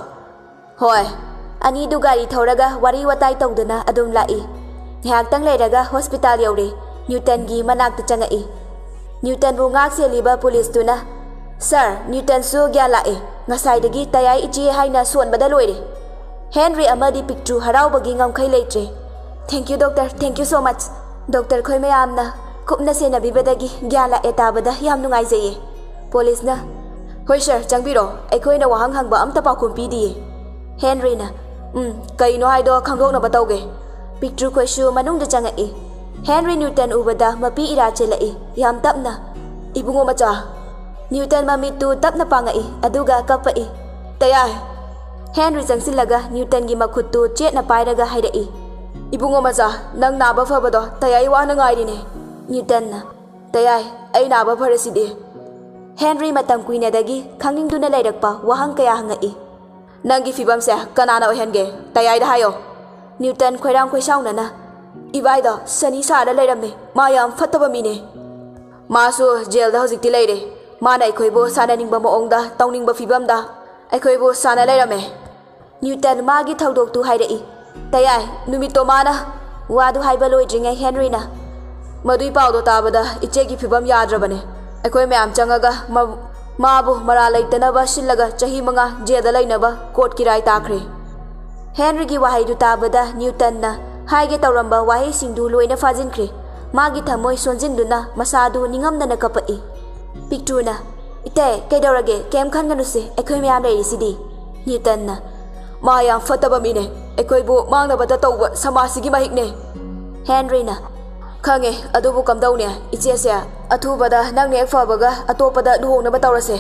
"ꯍꯣꯏ"꯫ ꯑꯅꯤꯗꯨ ꯒꯥꯔꯤ ꯊꯧꯔꯒ ꯋꯥꯔꯤ ꯋꯥꯇꯥꯏ ꯇꯧꯗꯨꯅ ꯑꯗꯨꯝ ꯂꯥꯛꯏ꯫ ꯉꯥꯏꯍꯥꯛꯇꯪ ꯂꯩꯔꯒ ꯍꯣꯁꯄꯤꯇꯥꯜ ꯌꯧꯔꯦ꯫ ꯅ꯭ꯌꯨꯇꯟꯒꯤ ꯃꯅꯥꯛꯇ ꯆꯪꯉꯛꯏ꯫ ꯅ꯭ꯌꯨꯇꯟꯕꯨ ꯉꯥꯛ ꯁꯦꯜꯂꯤꯕ ꯄꯨꯂꯤꯁꯇꯨꯅ, "ꯁꯥꯔ, ꯅ꯭ꯌꯨꯇꯟꯁꯨ ꯒ꯭ꯌꯥꯟ ꯂꯥꯛꯑꯦ꯫ ꯉꯁꯥꯏꯗꯒꯤ ꯇꯌꯥꯏ ꯏꯆꯦ ꯍꯥꯏꯅ ꯁꯣꯟꯕꯗ ꯂꯣꯏꯔꯦ"꯫ ꯍꯦꯟꯔꯤ ꯑꯃꯗꯤ ꯄꯤꯛꯇ꯭ꯔꯨ ꯍꯔꯥꯎꯕꯒꯤ ꯉꯝꯈꯩ ꯂꯩꯇ꯭ꯔꯦ꯫ "Thank you, doctor. Thank you so much. Doctor ꯈꯣꯏ ꯃꯌꯥꯝꯅ ꯀꯨꯞꯅ ꯁꯦꯟꯅꯕꯤꯕꯗꯒꯤ ꯒ꯭ꯌꯥꯟ ꯂꯥꯛꯑꯦ ꯇꯥꯕꯗ ꯌꯥꯝ ꯅꯨꯡꯉꯥꯏꯖꯩꯌꯦ"꯫ ꯄꯨꯂꯤꯁꯅ, "ꯍꯣꯏ ꯁꯥꯔ, ꯆꯪꯕꯤꯔꯣ꯫ ꯑꯩꯈꯣꯏꯅ ꯋꯥꯍꯪ ꯍꯪꯕ ꯑꯝꯇ ꯄꯥꯎꯈꯨꯝ ꯄꯤꯗꯤꯌꯦ"꯫ ꯍꯦꯟꯔꯤꯅ, "ꯎꯝ, ꯀꯩꯅꯣ ꯍꯥꯏꯗꯣ ꯈꯪꯗꯣꯛꯅꯕ ꯇꯧꯒꯦ"꯫ ꯄꯤꯛꯇ꯭ꯔꯨ ꯈꯣꯏꯁꯨ ꯃꯅꯨꯡꯗ ꯆꯪꯉꯛꯏ꯫ ꯍꯦꯟꯔꯤ ꯅ꯭ꯌꯨꯇꯟ ꯎꯕꯗ ꯃꯄꯤ ꯏꯔꯥ ꯆꯦꯜꯂꯛꯏ, ꯌꯥꯝ ꯇꯞꯅ, "ꯏꯕꯨꯡꯉꯣ ꯃꯆꯥ"꯫ ꯅ꯭ꯌꯨꯇꯟ ꯃꯃꯤꯠꯇꯨ ꯇꯞꯅ ꯄꯥꯡꯉꯛꯏ, ꯑꯗꯨꯒ ꯀꯞꯄꯛꯏ꯫ "ꯇꯌꯥꯏ"꯫ ꯍꯦꯟꯔꯤ ꯆꯪꯁꯤꯜꯂꯒ ꯅ꯭ꯌꯨꯇꯟꯒꯤ ꯃꯈꯨꯠꯇꯨ ꯆꯦꯠꯅ ꯄꯥꯏꯔꯒ ꯍꯥꯏꯔꯛꯏ, "ꯏꯕꯨꯡꯉꯣ ꯃꯆꯥ, ꯅꯪ ꯅꯥꯕ ꯐꯕꯗꯣ ꯇꯌꯥꯏ ꯋꯥꯅ ꯉꯥꯏꯔꯤꯅꯦ"꯫ ꯅ꯭ꯌꯨꯇꯟꯅ, "ꯇꯌꯥꯏ, ꯑꯩ ꯅꯥꯕ ꯐꯔꯁꯤꯗꯤ"꯫ ꯍꯦꯟꯔꯤ ꯃꯇꯝ ꯀꯨꯏꯅꯗꯒꯤ ꯈꯪꯅꯤꯡꯗꯨꯅ ꯂꯩꯔꯛꯄ ꯋꯥꯍꯪ ꯀꯌꯥ ꯍꯪꯉꯛꯏ꯫ "ꯅꯪꯒꯤ ꯐꯤꯕꯝꯁꯦ ꯀꯅꯥꯅ ꯑꯣꯏꯍꯟꯒꯦ? ꯇꯌꯥꯏꯗ ꯍꯥꯏꯌꯣ"꯫ ꯅ꯭ꯌꯨꯇꯟ ꯈꯣꯏꯔꯥꯡ ꯈꯣꯏꯁꯥꯎꯅꯅ, "ꯏꯕꯥꯏꯗꯣ ꯁꯅꯤ ꯁꯥꯔ ꯂꯩꯔꯝꯃꯦ, ꯃꯥ ꯌꯥꯝ ꯐꯠꯇꯕ ꯃꯤꯅꯦ"꯫ "ꯃꯥꯁꯨ ꯖꯦꯜꯗ ꯍꯧꯖꯤꯛꯇꯤ ꯂꯩꯔꯦ꯫ ꯃꯥꯅ ꯑꯩꯈꯣꯏꯕꯨ ꯁꯥꯟꯅꯅꯤꯡꯕ ꯃꯑꯣꯡꯗ, ꯇꯧꯅꯤꯡꯕ ꯐꯤꯕꯝꯗ, ꯑꯩꯈꯣꯏꯕꯨ ꯁꯥꯟꯅ ꯂꯩꯔꯝꯃꯦ꯫ ꯅ꯭ꯌꯨꯇꯟ ꯃꯥꯒꯤ ꯊꯧꯗꯣꯛꯇꯨ ꯍꯥꯏꯔꯛꯏ꯫ ꯇꯌꯥꯏ, ꯅꯨꯃꯤꯠꯇꯣ ꯃꯥꯅ ꯋꯥꯗꯨ ꯍꯥꯏꯕ ꯂꯣꯏꯗ꯭ꯔꯤꯉꯩ ꯍꯦꯟꯔꯤꯅ, "ꯃꯗꯨꯏ ꯄꯥꯎꯗꯣ ꯇꯥꯕꯗ ꯏꯆꯦꯒꯤ ꯐꯤꯕꯝ ꯌꯥꯗ꯭ꯔꯕꯅꯦ꯫ ꯑꯩꯈꯣꯏ ꯃꯌꯥꯝ ꯆꯪꯉꯒ ꯃ-, ꯃꯥꯕꯨ ꯃꯔꯥꯜ ꯂꯩꯇꯅꯕ ꯁꯤꯜꯂꯒ ꯆꯍꯤ ꯃꯉꯥ ꯖꯦꯜꯗ ꯂꯩꯅꯕ ꯀꯣꯔꯠꯀꯤ ꯔꯥꯏ ꯇꯥꯈ꯭ꯔꯦ꯫" ꯍꯦꯟꯔꯤꯒꯤ ꯋꯥꯍꯩꯗꯨ ꯇꯥꯕꯗ ꯅ꯭ꯌꯨꯇꯟꯅ ꯍꯥꯏꯒꯦ ꯇꯧꯔꯝꯕ ꯋꯥꯍꯩꯁꯤꯡꯗꯨ ꯂꯣꯏꯅ ꯐꯥꯖꯤꯟꯈ꯭ꯔꯦ꯫ ꯃꯥꯒꯤ ꯊꯃꯣꯏ ꯁꯣꯟꯖꯤꯟꯗꯨꯅ ꯃꯁꯥꯗꯨ ꯅꯤꯡꯉꯝꯗꯅ ꯀꯞꯄꯛꯏ꯫ ꯄꯤꯛꯇ꯭ꯔꯨꯅ, "ꯏꯇꯩ, ꯀꯩꯗꯧꯔꯒꯦ? ꯀꯩꯝ ꯈꯟꯒꯅꯨꯁꯦ, ꯑꯩꯈꯣꯏ ꯃꯌꯥꯝ ꯂꯩꯔꯤꯁꯤꯗꯤ꯫" ꯅ꯭ꯌꯨꯇꯟꯅ, "ꯃꯥ ꯌꯥꯝ ꯐꯠꯇꯕ ꯃꯤꯅꯦ꯫ ꯑꯩꯈꯣꯏꯕꯨ ꯃꯥꯡꯅꯕꯇ ꯇꯧꯕ ꯁꯃꯥꯖꯁꯤꯒꯤ ꯃꯍꯤꯛꯅꯦ꯫" ꯍꯦꯟꯔꯤꯅ, "ꯈꯪꯉꯦ, ꯑꯗꯨꯕꯨ ꯀꯝꯗꯧꯅꯤ? ꯏꯆꯦꯁꯦ ꯑꯊꯨꯕꯗ ꯅꯪꯅ ꯍꯦꯛ ꯐꯕꯒ ꯑꯇꯣꯞꯄꯗ ꯂꯨꯍꯣꯡꯅꯕ ꯇꯧꯔꯁꯦ꯫"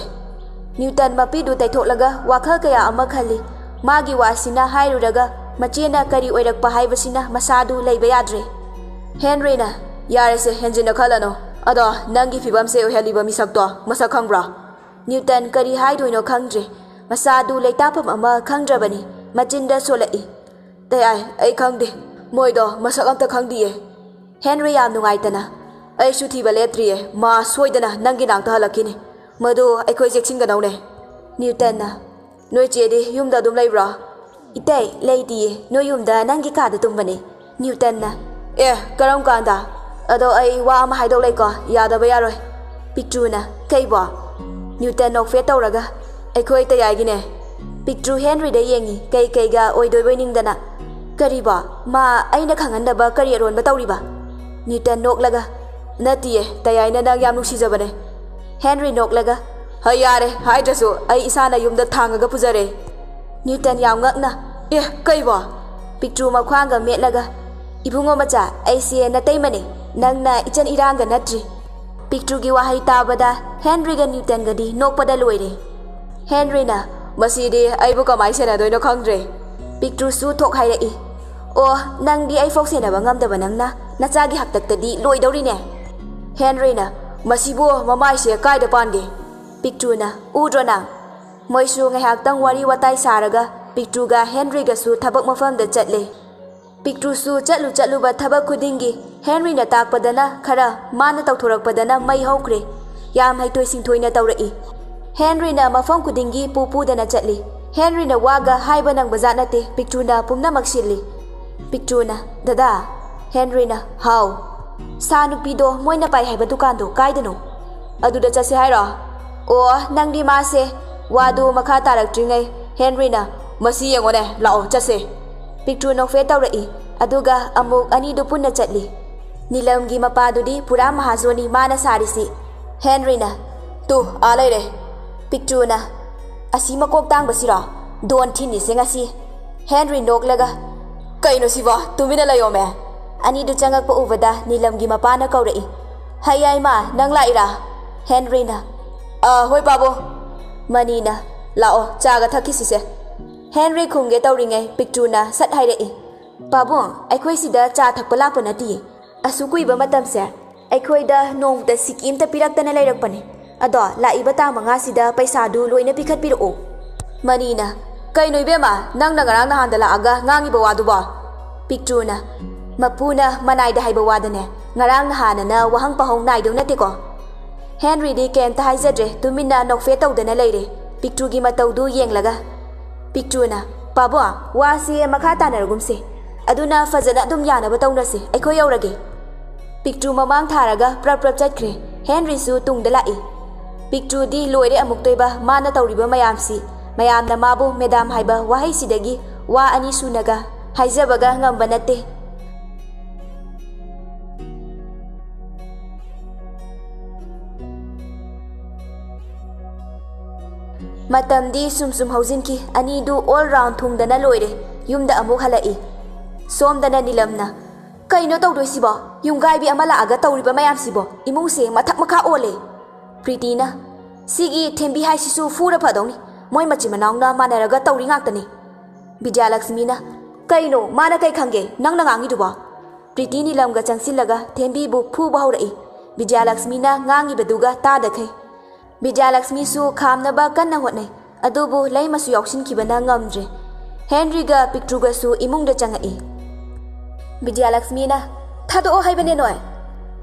ꯅ꯭ꯌꯨꯇꯟ ꯃꯄꯤꯗꯨ ꯇꯩꯊꯣꯛꯂꯒ ꯋꯥꯈꯜ ꯀꯌꯥ ꯑꯃ ꯈꯜꯂꯤ꯫ ꯃꯥꯒꯤ ꯋꯥꯁꯤꯅ ꯍꯥꯏꯔꯨꯔꯒ ꯃꯆꯦꯅ ꯀꯔꯤ ꯑꯣꯏꯔꯛꯄ ꯍꯥꯏꯕꯁꯤꯅ ꯃꯁꯥꯗꯨ ꯂꯩꯕ ꯌꯥꯗ꯭ꯔꯦ꯫ ꯍꯦꯟꯔꯤꯅ, "ꯌꯥꯔꯦꯁꯦ, ꯍꯦꯟꯖꯤꯟꯅ ꯈꯜꯂꯅꯨ꯫ ꯑꯗꯣ ꯅꯪꯒꯤ ꯐꯤꯕꯝꯁꯦ ꯑꯣꯏꯍꯜꯂꯤꯕ ꯃꯤꯁꯛꯇꯣ ꯃꯁꯛ ꯈꯪꯕ꯭ꯔꯥ?" ꯅ꯭ꯌꯨꯇꯟ ꯀꯔꯤ ꯍꯥꯏꯗꯣꯏꯅꯣ ꯈꯪꯗ꯭ꯔꯦ꯫ ꯃꯁꯥꯗꯨ ꯂꯩꯇꯥꯐꯝ ꯑꯃ ꯈꯪꯗ꯭ꯔꯕꯅꯤ꯫ ꯃꯆꯤꯟꯗ ꯁꯣꯜꯂꯛꯏ꯫ "ꯇꯌꯥꯏ, ꯑꯩ ꯈꯪꯗꯦ꯫ ꯃꯣꯏꯗꯣ ꯃꯁꯛ ꯑꯝꯇ ꯈꯪꯗꯤꯌꯦ꯫" ꯍꯦꯟꯔꯤ ꯌꯥꯝ ꯅꯨꯡꯉꯥꯏꯇꯅ, "ꯑꯩꯁꯨ ꯊꯤꯕ ꯂꯦꯞꯇ꯭ꯔꯤꯌꯦ꯫ ꯃꯥ ꯁꯣꯏꯗꯅ ꯅꯪꯒꯤ ꯅꯥꯛꯇ ꯍꯜꯂꯛꯈꯤꯅꯤ꯫ ꯃꯗꯨ ꯑꯩꯈꯣꯏ ꯆꯦꯛꯁꯤꯟꯒꯗꯧꯅꯦ꯫" ꯅ꯭ꯌꯨꯇꯟꯅ, "ꯅꯣꯏ ꯆꯦꯗꯤ ꯌꯨꯝꯗ ꯑꯗꯨꯝ ꯂꯩꯕ꯭ꯔꯣ?" "ꯏꯇꯩ, ꯂꯩꯇꯤꯌꯦ꯫ ꯅꯣꯏ ꯌꯨꯝꯗ ꯅꯪꯒꯤ ꯀꯥꯗ ꯇꯨꯝꯕꯅꯦ꯫" ꯅ꯭ꯌꯨꯇꯟꯅ, "ꯑꯦ, ꯀꯔꯝ ꯀꯥꯟꯗ? ꯑꯗꯣ ꯑꯩ ꯋꯥ ꯑꯃ ꯍꯥꯏꯗꯣꯛꯂꯩꯀꯣ, ꯌꯥꯗꯕ ꯌꯥꯔꯣꯏ꯫" ꯄꯤꯛꯇ꯭ꯔꯨꯅ, "ꯀꯩꯕꯣ?" ꯅ꯭ꯌꯨꯇꯟ ꯅꯣꯛꯐꯦꯠ ꯇꯧꯔꯒ, "ꯑꯩꯈꯣꯏ ꯇꯌꯥꯏꯒꯤꯅꯦ꯫" ꯄꯤꯛꯇ꯭ꯔꯨ ꯍꯦꯟꯔꯤꯗ ꯌꯦꯡꯉꯤ, ꯀꯩ ꯀꯩꯒ ꯑꯣꯏꯗꯣꯏꯕꯣꯏ ꯅꯤꯡꯗꯅ꯫ "ꯀꯔꯤꯕꯣ? ꯃꯥ ꯑꯩꯅ ꯈꯪꯍꯟꯗꯕ ꯀꯔꯤ ꯑꯔꯣꯟꯕ ꯇꯧꯔꯤꯕ?" ꯅ꯭ꯌꯨꯇꯟ ꯅꯣꯛꯂꯒ, "ꯅꯠꯇꯤꯌꯦ, ꯇꯌꯥꯏꯅ ꯅꯪ ꯌꯥꯝ ꯅꯨꯡꯁꯤꯖꯕꯅꯦ꯫" ꯍꯦꯟꯔꯤ ꯅꯣꯛꯂꯒ, "ꯍ, ꯌꯥꯔꯦ, ꯍꯥꯏꯗ꯭ꯔꯁꯨ ꯑꯩ ꯏꯁꯥꯅ ꯌꯨꯝꯗ ꯊꯥꯡꯉꯒ ꯄꯨꯖꯔꯦ꯫" ꯅ꯭ꯌꯨꯇꯟ ꯌꯥꯝ ꯉꯛꯅ, "ꯑꯦ, ꯀꯩꯕꯣ?" ꯄꯤꯛꯇ꯭ꯔꯨ ꯃꯈ꯭ꯋꯥꯡꯒ ꯃꯦꯠꯂꯒ, "ꯏꯕꯨꯡꯉꯣ ꯃꯆꯥ, ꯑꯩꯁꯦ ꯅꯇꯩꯃꯅꯦ, ꯅꯪꯅ ꯏꯆꯟ ꯏꯔꯥꯡꯒ ꯅꯠꯇ꯭ꯔꯤ꯫" ꯄꯤꯛꯇ꯭ꯔꯨꯒꯤ ꯋꯥꯍꯩ ꯇꯥꯕꯗ ꯍꯦꯟꯔꯤꯒ ꯅ꯭ꯌꯨꯇꯟꯒꯗꯤ ꯅꯣꯛꯄꯗ ꯂꯣꯏꯔꯦ꯫ ꯍꯦꯟꯔꯤꯅ, "ꯃꯁꯤꯗꯤ ꯑꯩꯕꯨ ꯀꯃꯥꯏ ꯁꯦꯟꯅꯗꯣꯏꯅꯣ ꯈꯪꯗ꯭ꯔꯦ꯫" ꯄꯤꯛꯇ꯭ꯔꯨꯁꯨ ꯊꯣꯛ ꯍꯥꯏꯔꯛꯏ, "ꯑꯣ, ꯅꯪꯗꯤ ꯑꯩꯐꯥꯎ ꯁꯦꯟꯅꯕ ꯉꯝꯗꯕ ꯅꯪꯅ ꯅꯆꯥꯒꯤ ꯍꯥꯛꯇꯛꯇꯗꯤ ꯂꯣꯏꯗꯧꯔꯤꯅꯦ꯫" ꯍꯦꯟꯔꯤꯅ, "ꯃꯁꯤꯕꯨ ꯃꯃꯥꯏꯁꯦ ꯀꯥꯏꯗ ꯄꯥꯟꯒꯦ?" ꯄꯤꯛꯇ꯭ꯔꯨꯅ, "ꯎꯗ꯭ꯔꯣ ꯅꯪ?" ꯃꯣꯏꯁꯨ ꯉꯥꯏꯍꯥꯛꯇꯪ ꯋꯥꯔꯤ ꯋꯥꯇꯥꯏ ꯁꯥꯔꯒ ꯄꯤꯛꯇ꯭ꯔꯨꯒ ꯍꯦꯟꯔꯤꯒꯁꯨ ꯊꯕꯛ ꯃꯐꯝꯗ ꯆꯠꯂꯦ꯫ ꯄꯤꯛꯇ꯭ꯔꯨꯁꯨ ꯆꯠꯂꯨ ꯆꯠꯂꯨꯕ ꯊꯕꯛ ꯈꯨꯗꯤꯡꯒꯤ ꯍꯦꯟꯔꯤꯅ ꯇꯥꯛꯄꯗꯅ ꯈꯔ, ꯃꯥꯅ ꯇꯧꯊꯣꯔꯛꯄꯗꯅ ꯃꯩ ꯍꯧꯈ꯭ꯔꯦ꯫ ꯌꯥꯝ ꯍꯩꯊꯣꯏ ꯁꯤꯡꯊꯣꯏꯅ ꯇꯧꯔꯛꯏ꯫ ꯍꯦꯟꯔꯤꯅ ꯃꯐꯝ ꯈꯨꯗꯤꯡꯒꯤ ꯄꯨ ꯄꯨꯗꯅ ꯆꯠꯂꯤ꯫ ꯍꯦꯟꯔꯤꯅ ꯋꯥꯒ ꯍꯥꯏꯕ ꯅꯪꯕꯖꯥꯠ ꯅꯠꯇꯦ꯫ ꯄꯤꯛꯇ꯭ꯔꯨꯅ ꯄꯨꯝꯅꯃꯛ ꯁꯤꯜꯂꯤ꯫ ꯄꯤꯛꯇ꯭ꯔꯨꯅ, "ꯗꯗꯥ꯫" ꯍꯦꯟꯔꯤꯅ, "ꯍꯥꯎ?" "ꯁꯥ ꯅꯨꯄꯤꯗꯣ ꯃꯣꯏꯅ ꯄꯥꯏ ꯍꯥꯏꯕ ꯗꯨꯀꯥꯟꯗꯣ ꯀꯥꯏꯗꯅꯣ?" "ꯑꯗꯨꯗ ꯆꯠꯁꯦ ꯍꯥꯏꯔꯣ?" "ꯑꯣ, ꯅꯪꯗꯤ ꯃꯥꯁꯦ꯫" ꯋꯥꯗꯨ ꯃꯈꯥ ꯇꯥꯔꯛꯇ꯭ꯔꯤꯉꯩ ꯍꯦꯟꯔꯤꯅ, "ꯃꯁꯤ ꯌꯦꯡꯉꯣꯅꯦ, ꯂꯥꯛꯑꯣ ꯆꯠꯁꯦ꯫" ꯄꯤꯛꯇ꯭ꯔꯨ ꯅꯣꯛꯐꯦꯠ ꯇꯧꯔꯛꯏ, ꯑꯗꯨꯒ ꯑꯃꯨꯛ ꯑꯅꯤꯗꯨ ꯄꯨꯟꯅ ꯆꯠꯂꯤ꯫ ꯅꯤꯂꯝꯒꯤ ꯃꯄꯥꯗꯨꯗꯤ ꯄꯨꯔꯥ ꯃꯍꯥꯖꯣꯟꯅꯤ ꯃꯥꯅ ꯁꯥꯔꯤꯁꯤ꯫ ꯍꯦꯟꯔꯤꯅ, "ꯇꯨ, ꯑꯥ ꯂꯩꯔꯦ꯫" ꯄꯤꯛꯇ꯭ꯔꯨꯅ, "ꯑꯁꯤ ꯃꯀꯣꯛ ꯇꯥꯡꯕꯁꯤꯔꯣ? ꯗꯣꯟ ꯊꯤꯟꯅꯤꯁꯦ ꯉꯁꯤ꯫" ꯍꯦꯟꯔꯤ ꯅꯣꯛꯂꯒ, "ꯀꯩꯅꯣ ꯁꯤꯕꯣ? ꯇꯨꯃꯤꯟꯅ ꯂꯩꯌꯣꯃꯦ꯫" ꯑꯅꯤꯗꯨ ꯆꯪꯉꯛꯄ ꯎꯕꯗ ꯅꯤꯂꯝꯒꯤ ꯃꯄꯥꯅ ꯀꯧꯔꯛꯏ, "ꯍꯩ ꯌꯥꯏꯃ, ꯅꯪ ꯂꯥꯛꯏꯔꯥ?" ꯍꯦꯟꯔꯤꯅ, "ꯑ, ꯍꯣꯏ ꯄꯥꯕꯨꯡ꯫" ꯃꯅꯤꯅ, "ꯂꯥꯛꯑꯣ, ꯆꯥꯒ ꯊꯛꯈꯤꯁꯤꯁꯦ꯫" ꯍꯦꯟꯔꯤ ꯈꯨꯝꯒꯦ ꯇꯧꯔꯤꯉꯩ ꯄꯤꯛꯇ꯭ꯔꯨꯅ ꯁꯠ ꯍꯥꯏꯔꯛꯏ, "ꯄꯥꯕꯨꯡ, ꯑꯩꯈꯣꯏ ꯁꯤꯗ ꯆꯥ ꯊꯛꯄ ꯂꯥꯛꯄ ꯅꯠꯇꯤꯌꯦ꯫ ꯑꯁꯨꯛ ꯀꯨꯏꯕ ꯃꯇꯝꯁꯦ ꯑꯩꯈꯣꯏꯗ ꯅꯣꯡꯃꯇ ꯁꯤꯀꯤ ꯑꯝꯇ ꯄꯤꯔꯛꯇꯅ ꯂꯩꯔꯛꯄꯅꯦ꯫ ꯑꯗꯣ ꯂꯥꯛꯏꯕ ꯇꯥꯡ ꯃꯉꯥꯁꯤꯗ ꯄꯩꯁꯥꯗꯨ ꯂꯣꯏꯅ ꯄꯤꯈꯠꯄꯤꯔꯛꯑꯣ꯫" ꯃꯅꯤꯅ, "ꯀꯩꯅꯣ ꯏꯕꯦꯝꯃ, ꯅꯪꯅ ꯉꯔꯥꯡ ꯅꯍꯥꯟꯗ ꯂꯥꯛꯑꯒ ꯉꯥꯡꯉꯤꯕ ꯋꯥꯗꯨꯕꯣ?" ꯄꯤꯛꯇ꯭ꯔꯨꯅ, "ꯃꯄꯨꯅ ꯃꯅꯥꯏꯗ ꯍꯥꯏꯕ ꯋꯥꯗꯅꯦ, ꯉꯔꯥꯡ ꯅꯍꯥꯟꯅ ꯋꯥꯍꯪ ꯄꯥꯍꯧ ꯅꯥꯏꯗꯧ ꯅꯠꯇꯦꯀꯣ꯫" ꯍꯦꯟꯔꯤꯗꯤ ꯀꯩꯝꯇ ꯍꯥꯏꯖꯗ꯭ꯔꯦ, ꯇꯨꯃꯤꯟꯅ ꯅꯣꯛꯐꯦꯠ ꯇꯧꯗꯅ ꯂꯩꯔꯦ꯫ ꯄꯤꯛꯇ꯭ꯔꯨꯒꯤ ꯃꯇꯧꯗꯨ ꯌꯦꯡꯂꯒ, ꯄꯤꯛꯇ꯭ꯔꯨꯅ, "ꯄꯥꯕꯨꯡ, ꯋꯥꯁꯤ ꯃꯈꯥ ꯇꯥꯅꯔꯒꯨꯝꯁꯦ꯫ ꯑꯗꯨꯅ ꯐꯖꯅ ꯑꯗꯨꯝ ꯌꯥꯅꯕ ꯇꯧꯅꯁꯦ, ꯑꯩꯈꯣꯏ ꯌꯧꯔꯒꯦ꯫" ꯄꯤꯛꯇ꯭ꯔꯨ ꯃꯃꯥꯡ ꯊꯥꯔꯒ ꯄ꯭ꯔꯞ ꯄ꯭ꯔꯞ ꯆꯠꯈ꯭ꯔꯦ꯫ ꯍꯦꯟꯔꯤꯁꯨ ꯇꯨꯡꯗ ꯂꯥꯛꯏ꯫ ꯄꯤꯛꯇ꯭ꯔꯨꯗꯤ ꯂꯣꯏꯔꯦ ꯑꯃꯨꯛꯇꯣꯏꯕ ꯃꯥꯅ ꯇꯧꯔꯤꯕ ꯃꯌꯥꯝꯁꯤ꯫ ꯃꯌꯥꯝꯅ ꯃꯥꯕꯨ "ꯃꯦꯗꯥꯝ" ꯍꯥꯏꯕ ꯋꯥꯍꯩꯁꯤꯗꯒꯤ ꯋꯥ ꯑꯅꯤ ꯁꯨꯅꯒ ꯍꯥꯏꯖꯕꯒ ꯉꯝꯕ ꯅꯠꯇꯦ꯫ ꯃꯇꯝꯗꯤ ꯁꯨꯝ ꯁꯨꯝ ꯍꯧꯖꯤꯟꯈꯤ꯫ ꯑꯅꯤꯗꯨ ꯑꯣꯜ ꯔꯥꯎꯟ ꯊꯨꯡꯗꯅ ꯂꯣꯏꯔꯦ꯫ ꯌꯨꯝꯗ ꯑꯃꯨꯛ ꯍꯜꯂꯛꯏ꯫ ꯁꯣꯝꯗꯅ ꯅꯤꯂꯝꯅ, "ꯀꯩꯅꯣ ꯇꯧꯗꯣꯏꯁꯤꯕꯣ? ꯌꯨꯝꯒꯥꯏꯕꯤ ꯑꯃ ꯂꯥꯛꯑꯒ ꯇꯧꯔꯤꯕ ꯃꯌꯥꯝꯁꯤꯕꯣ? ꯏꯃꯨꯡꯁꯦ ꯃꯊꯛ ꯃꯈꯥ ꯑꯣꯜꯂꯦ꯫" ꯄ꯭ꯔꯤꯇꯤꯅ, "ꯁꯤꯒꯤ ꯊꯦꯝꯕꯤ ꯍꯥꯏꯁꯤꯁꯨ ꯐꯨꯔ ꯐꯗꯧꯅꯤ꯫ ꯃꯣꯏ ꯃꯆꯤꯟ ꯃꯅꯥꯎꯅ ꯃꯥꯟꯅꯔꯒ ꯇꯧꯔꯤ ꯉꯥꯛꯇꯅꯤ꯫" ꯕꯤꯗ꯭ꯌꯥꯂꯛꯁꯃꯤꯅ, "ꯀꯩꯅꯣ? ꯃꯥꯅ ꯀꯩ ꯈꯪꯒꯦ ꯅꯪꯅ ꯉꯥꯡꯉꯤꯗꯨꯕꯣ?" ꯄ꯭ꯔꯤꯇꯤ ꯅꯤꯂꯝꯒ ꯆꯪꯁꯤꯜꯂꯒ ꯊꯦꯝꯕꯤꯕꯨ ꯐꯨꯕ ꯍꯧꯔꯛꯏ꯫ ꯕꯤꯗ꯭ꯌꯥꯂꯛꯁꯃꯤꯅ ꯉꯥꯡꯉꯤꯕꯗꯨꯒ ꯇꯥꯗꯈꯩ꯫ ꯕꯤꯗ꯭ꯌꯥꯂꯛꯁꯃꯤꯁꯨ ꯈꯥꯝꯅꯕ ꯀꯟꯅ ꯍꯣꯠꯅꯩ, ꯑꯗꯨꯕꯨ ꯂꯩꯃꯁꯨ ꯌꯥꯎꯁꯤꯟꯈꯤꯕꯅ ꯉꯝꯗ꯭ꯔꯦ꯫ ꯍꯦꯟꯔꯤꯒ ꯄꯤꯛꯇ꯭ꯔꯨꯒꯁꯨ ꯏꯃꯨꯡꯗ ꯆꯪꯉꯛꯏ꯫ ꯕꯤꯗ꯭ꯌꯥꯂꯛꯁꯃꯤꯅ, "ꯊꯥꯗꯣꯛꯑꯣ ꯍꯥꯏꯕꯅꯦ ꯅꯣꯏ!"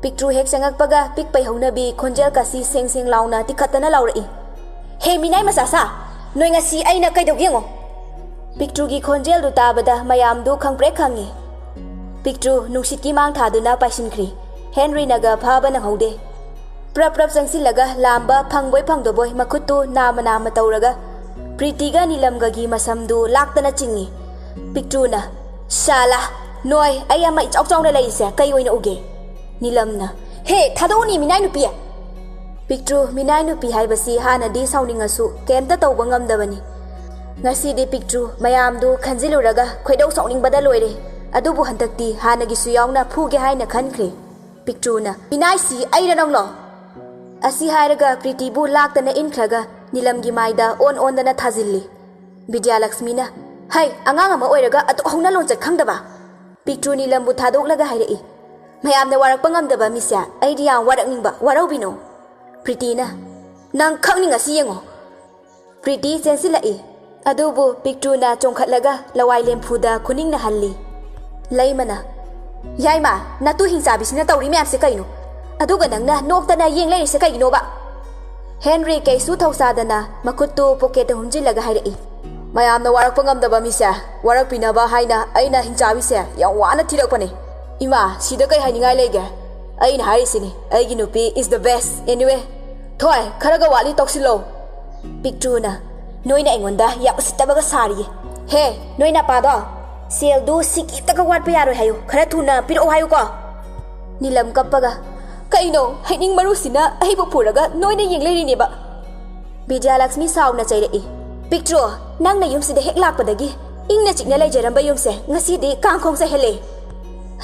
ꯄꯤꯛꯇ꯭ꯔꯨ ꯍꯦꯛ ꯆꯪꯉꯛꯄꯒ ꯄꯤꯛꯄꯩ ꯍꯧꯅꯕꯤ ꯈꯣꯟꯖꯦꯜ ꯀꯁꯤ ꯁꯦꯡ ꯁꯦꯡ ꯂꯥꯎꯅ ꯇꯤꯈꯠꯇꯅ ꯂꯥꯎꯔꯛꯏ꯫ "ꯍꯦ, ꯃꯤꯅꯥꯏ ꯃꯆꯥ ꯁꯥ, ꯅꯣꯏ ꯉꯁꯤ ꯑꯩꯅ ꯀꯩꯗꯧꯒꯦ ꯌꯦꯡꯉꯣ!" ꯄꯤꯛꯇ꯭ꯔꯨꯒꯤ ꯈꯣꯟꯖꯦꯜꯗꯨ ꯇꯥꯕꯗ ꯃꯌꯥꯝꯗꯨ ꯈꯪꯄ꯭ꯔꯦꯛ ꯈꯪꯉꯤ꯫ ꯄꯤꯛꯇ꯭ꯔꯨ ꯅꯨꯡꯁꯤꯠꯀꯤ ꯃꯥꯡ ꯊꯥꯗꯨꯅ ꯄꯥꯏꯁꯤꯟꯈ꯭ꯔꯤ꯫ ꯍꯦꯟꯔꯤꯅꯒ ꯐꯥꯕ ꯅꯪꯍꯧꯗꯦ꯫ ꯄ꯭ꯔꯞ ꯄ꯭ꯔꯞ ꯆꯪꯁꯤꯜꯂꯒ ꯂꯥꯝꯕ ꯐꯪꯕꯣꯏ ꯐꯪꯗꯕꯣꯏ ꯃꯈꯨꯠꯇꯨ ꯅꯥꯝꯃ ꯅꯥꯝꯃ ꯇꯧꯔꯒ ꯄ꯭ꯔꯤꯇꯤꯒ ꯅꯤꯂꯝꯒꯒꯤ ꯃꯁꯝꯗꯨ ꯂꯥꯛꯇꯅ ꯆꯤꯡꯏ꯫ ꯄꯤꯛꯇ꯭ꯔꯨꯅ, "ꯁꯥꯂꯥ, ꯅꯣꯏ ꯑꯩ ꯑꯃ ꯏꯆꯥꯎ ꯆꯥꯎꯅ ꯂꯩꯔꯤꯁꯦ ꯀꯩ ꯑꯣꯏꯅ ꯎꯒꯦ?" ꯅꯤꯂꯝꯅ, "ꯍꯦ, ꯊꯥꯗꯣꯛꯎꯅꯤ, ꯃꯤꯅꯥꯏ ꯅꯨꯄꯤ!" ꯄꯤꯛꯇ꯭ꯔꯨ ꯃꯤꯅꯥꯏ ꯅꯨꯄꯤ ꯍꯥꯏꯕꯁꯤ ꯍꯥꯟꯅꯗꯤ ꯁꯥꯎꯅꯤꯡꯉꯁꯨ ꯀꯩꯝꯇ ꯇꯧꯕ ꯉꯝꯗꯕꯅꯤ꯫ ꯉꯁꯤꯗꯤ ꯄꯤꯛꯇ꯭ꯔꯨ ꯃꯌꯥꯝꯗꯨ ꯈꯟꯖꯤꯜꯂꯨꯔꯒ ꯈꯣꯏꯗꯧ ꯁꯥꯎꯅꯤꯡꯕꯗ ꯂꯣꯏꯔꯦ꯫ ꯑꯗꯨꯕꯨ ꯍꯟꯗꯛꯇꯤ ꯍꯥꯟꯅꯒꯤꯁꯨ ꯌꯥꯎꯅ ꯐꯨꯒꯦ ꯍꯥꯏꯅ ꯈꯟꯈ꯭ꯔꯦ꯫ ꯄꯤꯛꯇ꯭ꯔꯨꯅ, "ꯃꯤꯅꯥꯏꯁꯤ ꯑꯩꯔ ꯅꯪꯂꯣ?" ꯑꯁꯤ ꯍꯥꯏꯔꯒ ꯄ꯭ꯔꯤꯇꯤꯕꯨ ꯂꯥꯛꯇꯅ ꯏꯟꯈ꯭ꯔꯒ ꯅꯤꯂꯝꯒꯤ ꯃꯥꯏꯗ ꯑꯣꯟ ꯑꯣꯟꯗꯅ ꯊꯥꯖꯤꯜꯂꯤ꯫ ꯕꯤꯗ꯭ꯌꯥꯂꯛꯁꯃꯤꯅ, "ꯍꯩ, ꯑꯉꯥꯡ ꯑꯃ ꯑꯣꯏꯔꯒ ꯑꯗꯨꯛ ꯍꯧꯅ ꯂꯣꯟꯆꯠ ꯈꯪꯗꯕ!" ꯄꯤꯛꯇ꯭ꯔꯨ ꯅꯤꯂꯝꯕꯨ ꯊꯥꯗꯣꯛꯂꯒ ꯍꯥꯏꯔꯛꯏ, "ꯃꯌꯥꯝꯅ ꯋꯥꯔꯛꯄ ꯉꯝꯗꯕ ꯃꯤꯁꯦ ꯑꯩꯗꯤ ꯌꯥꯝ ꯋꯥꯔꯛꯅꯤꯡꯕ, ꯋꯥꯔꯧꯕꯤꯅꯣ꯫" ꯄ꯭ꯔꯤꯇꯤꯅ, "ꯅꯪ ꯈꯪꯅꯤ ꯉꯁꯤ ꯌꯦꯡꯉꯣ꯫" ꯄ꯭ꯔꯤꯇꯤ ꯆꯦꯟꯁꯤꯜꯂꯛꯏ꯫ ꯑꯗꯨꯕꯨ ꯄꯤꯛꯇ꯭ꯔꯨꯅ ꯆꯣꯡꯈꯠꯂꯒ ꯂꯋꯥꯏ ꯂꯦꯝꯐꯨꯗ ꯈꯨꯅꯤꯡꯅ ꯍꯜꯂꯤ꯫ ꯂꯩꯃꯅ, "ꯌꯥꯏꯃ, ꯅꯇꯨ ꯍꯤꯡꯆꯥꯕꯤꯁꯤꯅ ꯇꯧꯔꯤ ꯃꯌꯥꯝꯁꯦ ꯀꯩꯅꯣ? ꯑꯗꯨꯒ ꯅꯪꯅ ꯅꯣꯛꯇꯅ ꯌꯦꯡ ꯂꯩꯔꯤꯁꯦ ꯀꯩꯒꯤꯅꯣꯕ?" ꯍꯦꯟꯔꯤ ꯀꯩꯁꯨ ꯊꯧꯁꯥꯗꯅ ꯃꯈꯨꯠꯇꯨ ꯄꯣꯀꯦꯠꯇ ꯍꯨꯝꯖꯤꯜꯂꯒ ꯍꯥꯏꯔꯛꯏ, "ꯃꯌꯥꯝꯅ ꯋꯥꯔꯛꯄ ꯉꯝꯗꯕ ꯃꯤꯁꯦ ꯋꯥꯔꯛꯄꯤꯅꯕ ꯍꯥꯏꯅ ꯑꯩꯅ ꯍꯤꯡꯆꯥꯕꯤꯁꯦ ꯌꯥꯝ ꯋꯥꯅ ꯊꯤꯔꯛꯄꯅꯦ꯫ ꯏꯃꯥ, ꯁꯤꯗ ꯀꯩ ꯍꯥꯏꯅꯤꯡꯉꯥꯏ ꯂꯩꯒꯦ? ꯑꯩꯅ ꯍꯥꯏꯔꯤꯁꯤꯅꯤ, ꯑꯩꯒꯤ ꯅꯨꯄꯤ is the best anyway꯫ ꯊꯣꯏ, ꯈꯔꯒ ꯋꯥꯠꯂꯤ, ꯇꯧꯁꯤꯜꯂꯣ꯫" ꯄꯤꯛꯇ꯭ꯔꯨꯅ, "ꯅꯣꯏꯅ ꯑꯩꯉꯣꯟꯗ ꯌꯥꯝ ꯎꯁꯤꯠꯇꯕꯒ ꯁꯥꯔꯤꯌꯦ꯫ ꯍꯦ, ꯅꯣꯏ ꯅꯄꯥꯗꯣ, ꯁꯦꯜꯗꯨ ꯁꯤꯀꯤꯇꯒ ꯋꯥꯠꯄ ꯌꯥꯔꯣꯏ ꯍꯥꯏꯌꯨ, ꯈꯔ ꯊꯨꯅ ꯄꯤꯔꯛꯑꯣ ꯍꯥꯏꯌꯨꯀꯣ꯫" ꯅꯤꯂꯝ ꯀꯞꯄꯒ, "ꯀꯩꯅꯣ, ꯍꯩꯅꯤꯡ ꯃꯔꯨꯁꯤꯅ ꯑꯩꯕꯨ ꯄꯨꯔꯒ ꯅꯣꯏꯅ ꯌꯦꯡ ꯂꯩꯔꯤꯅꯦꯕ?" ꯕꯤꯗ꯭ꯌꯥꯂꯛꯁꯃꯤ ꯁꯥꯎꯅ ꯆꯩꯔꯛꯏ, "ꯄꯤꯛꯇ꯭ꯔꯨ, ꯅꯪꯅ ꯌꯨꯝꯁꯤꯗ ꯍꯦꯛ ꯂꯥꯛꯄꯗꯒꯤ ꯏꯪꯅ ꯆꯤꯛꯅ ꯂꯩꯖꯔꯝꯕ ꯌꯨꯝꯁꯦ ꯉꯁꯤꯗꯤ ꯀꯥꯡꯈꯣꯡ ꯆꯥꯏꯍꯜꯂꯦ꯫"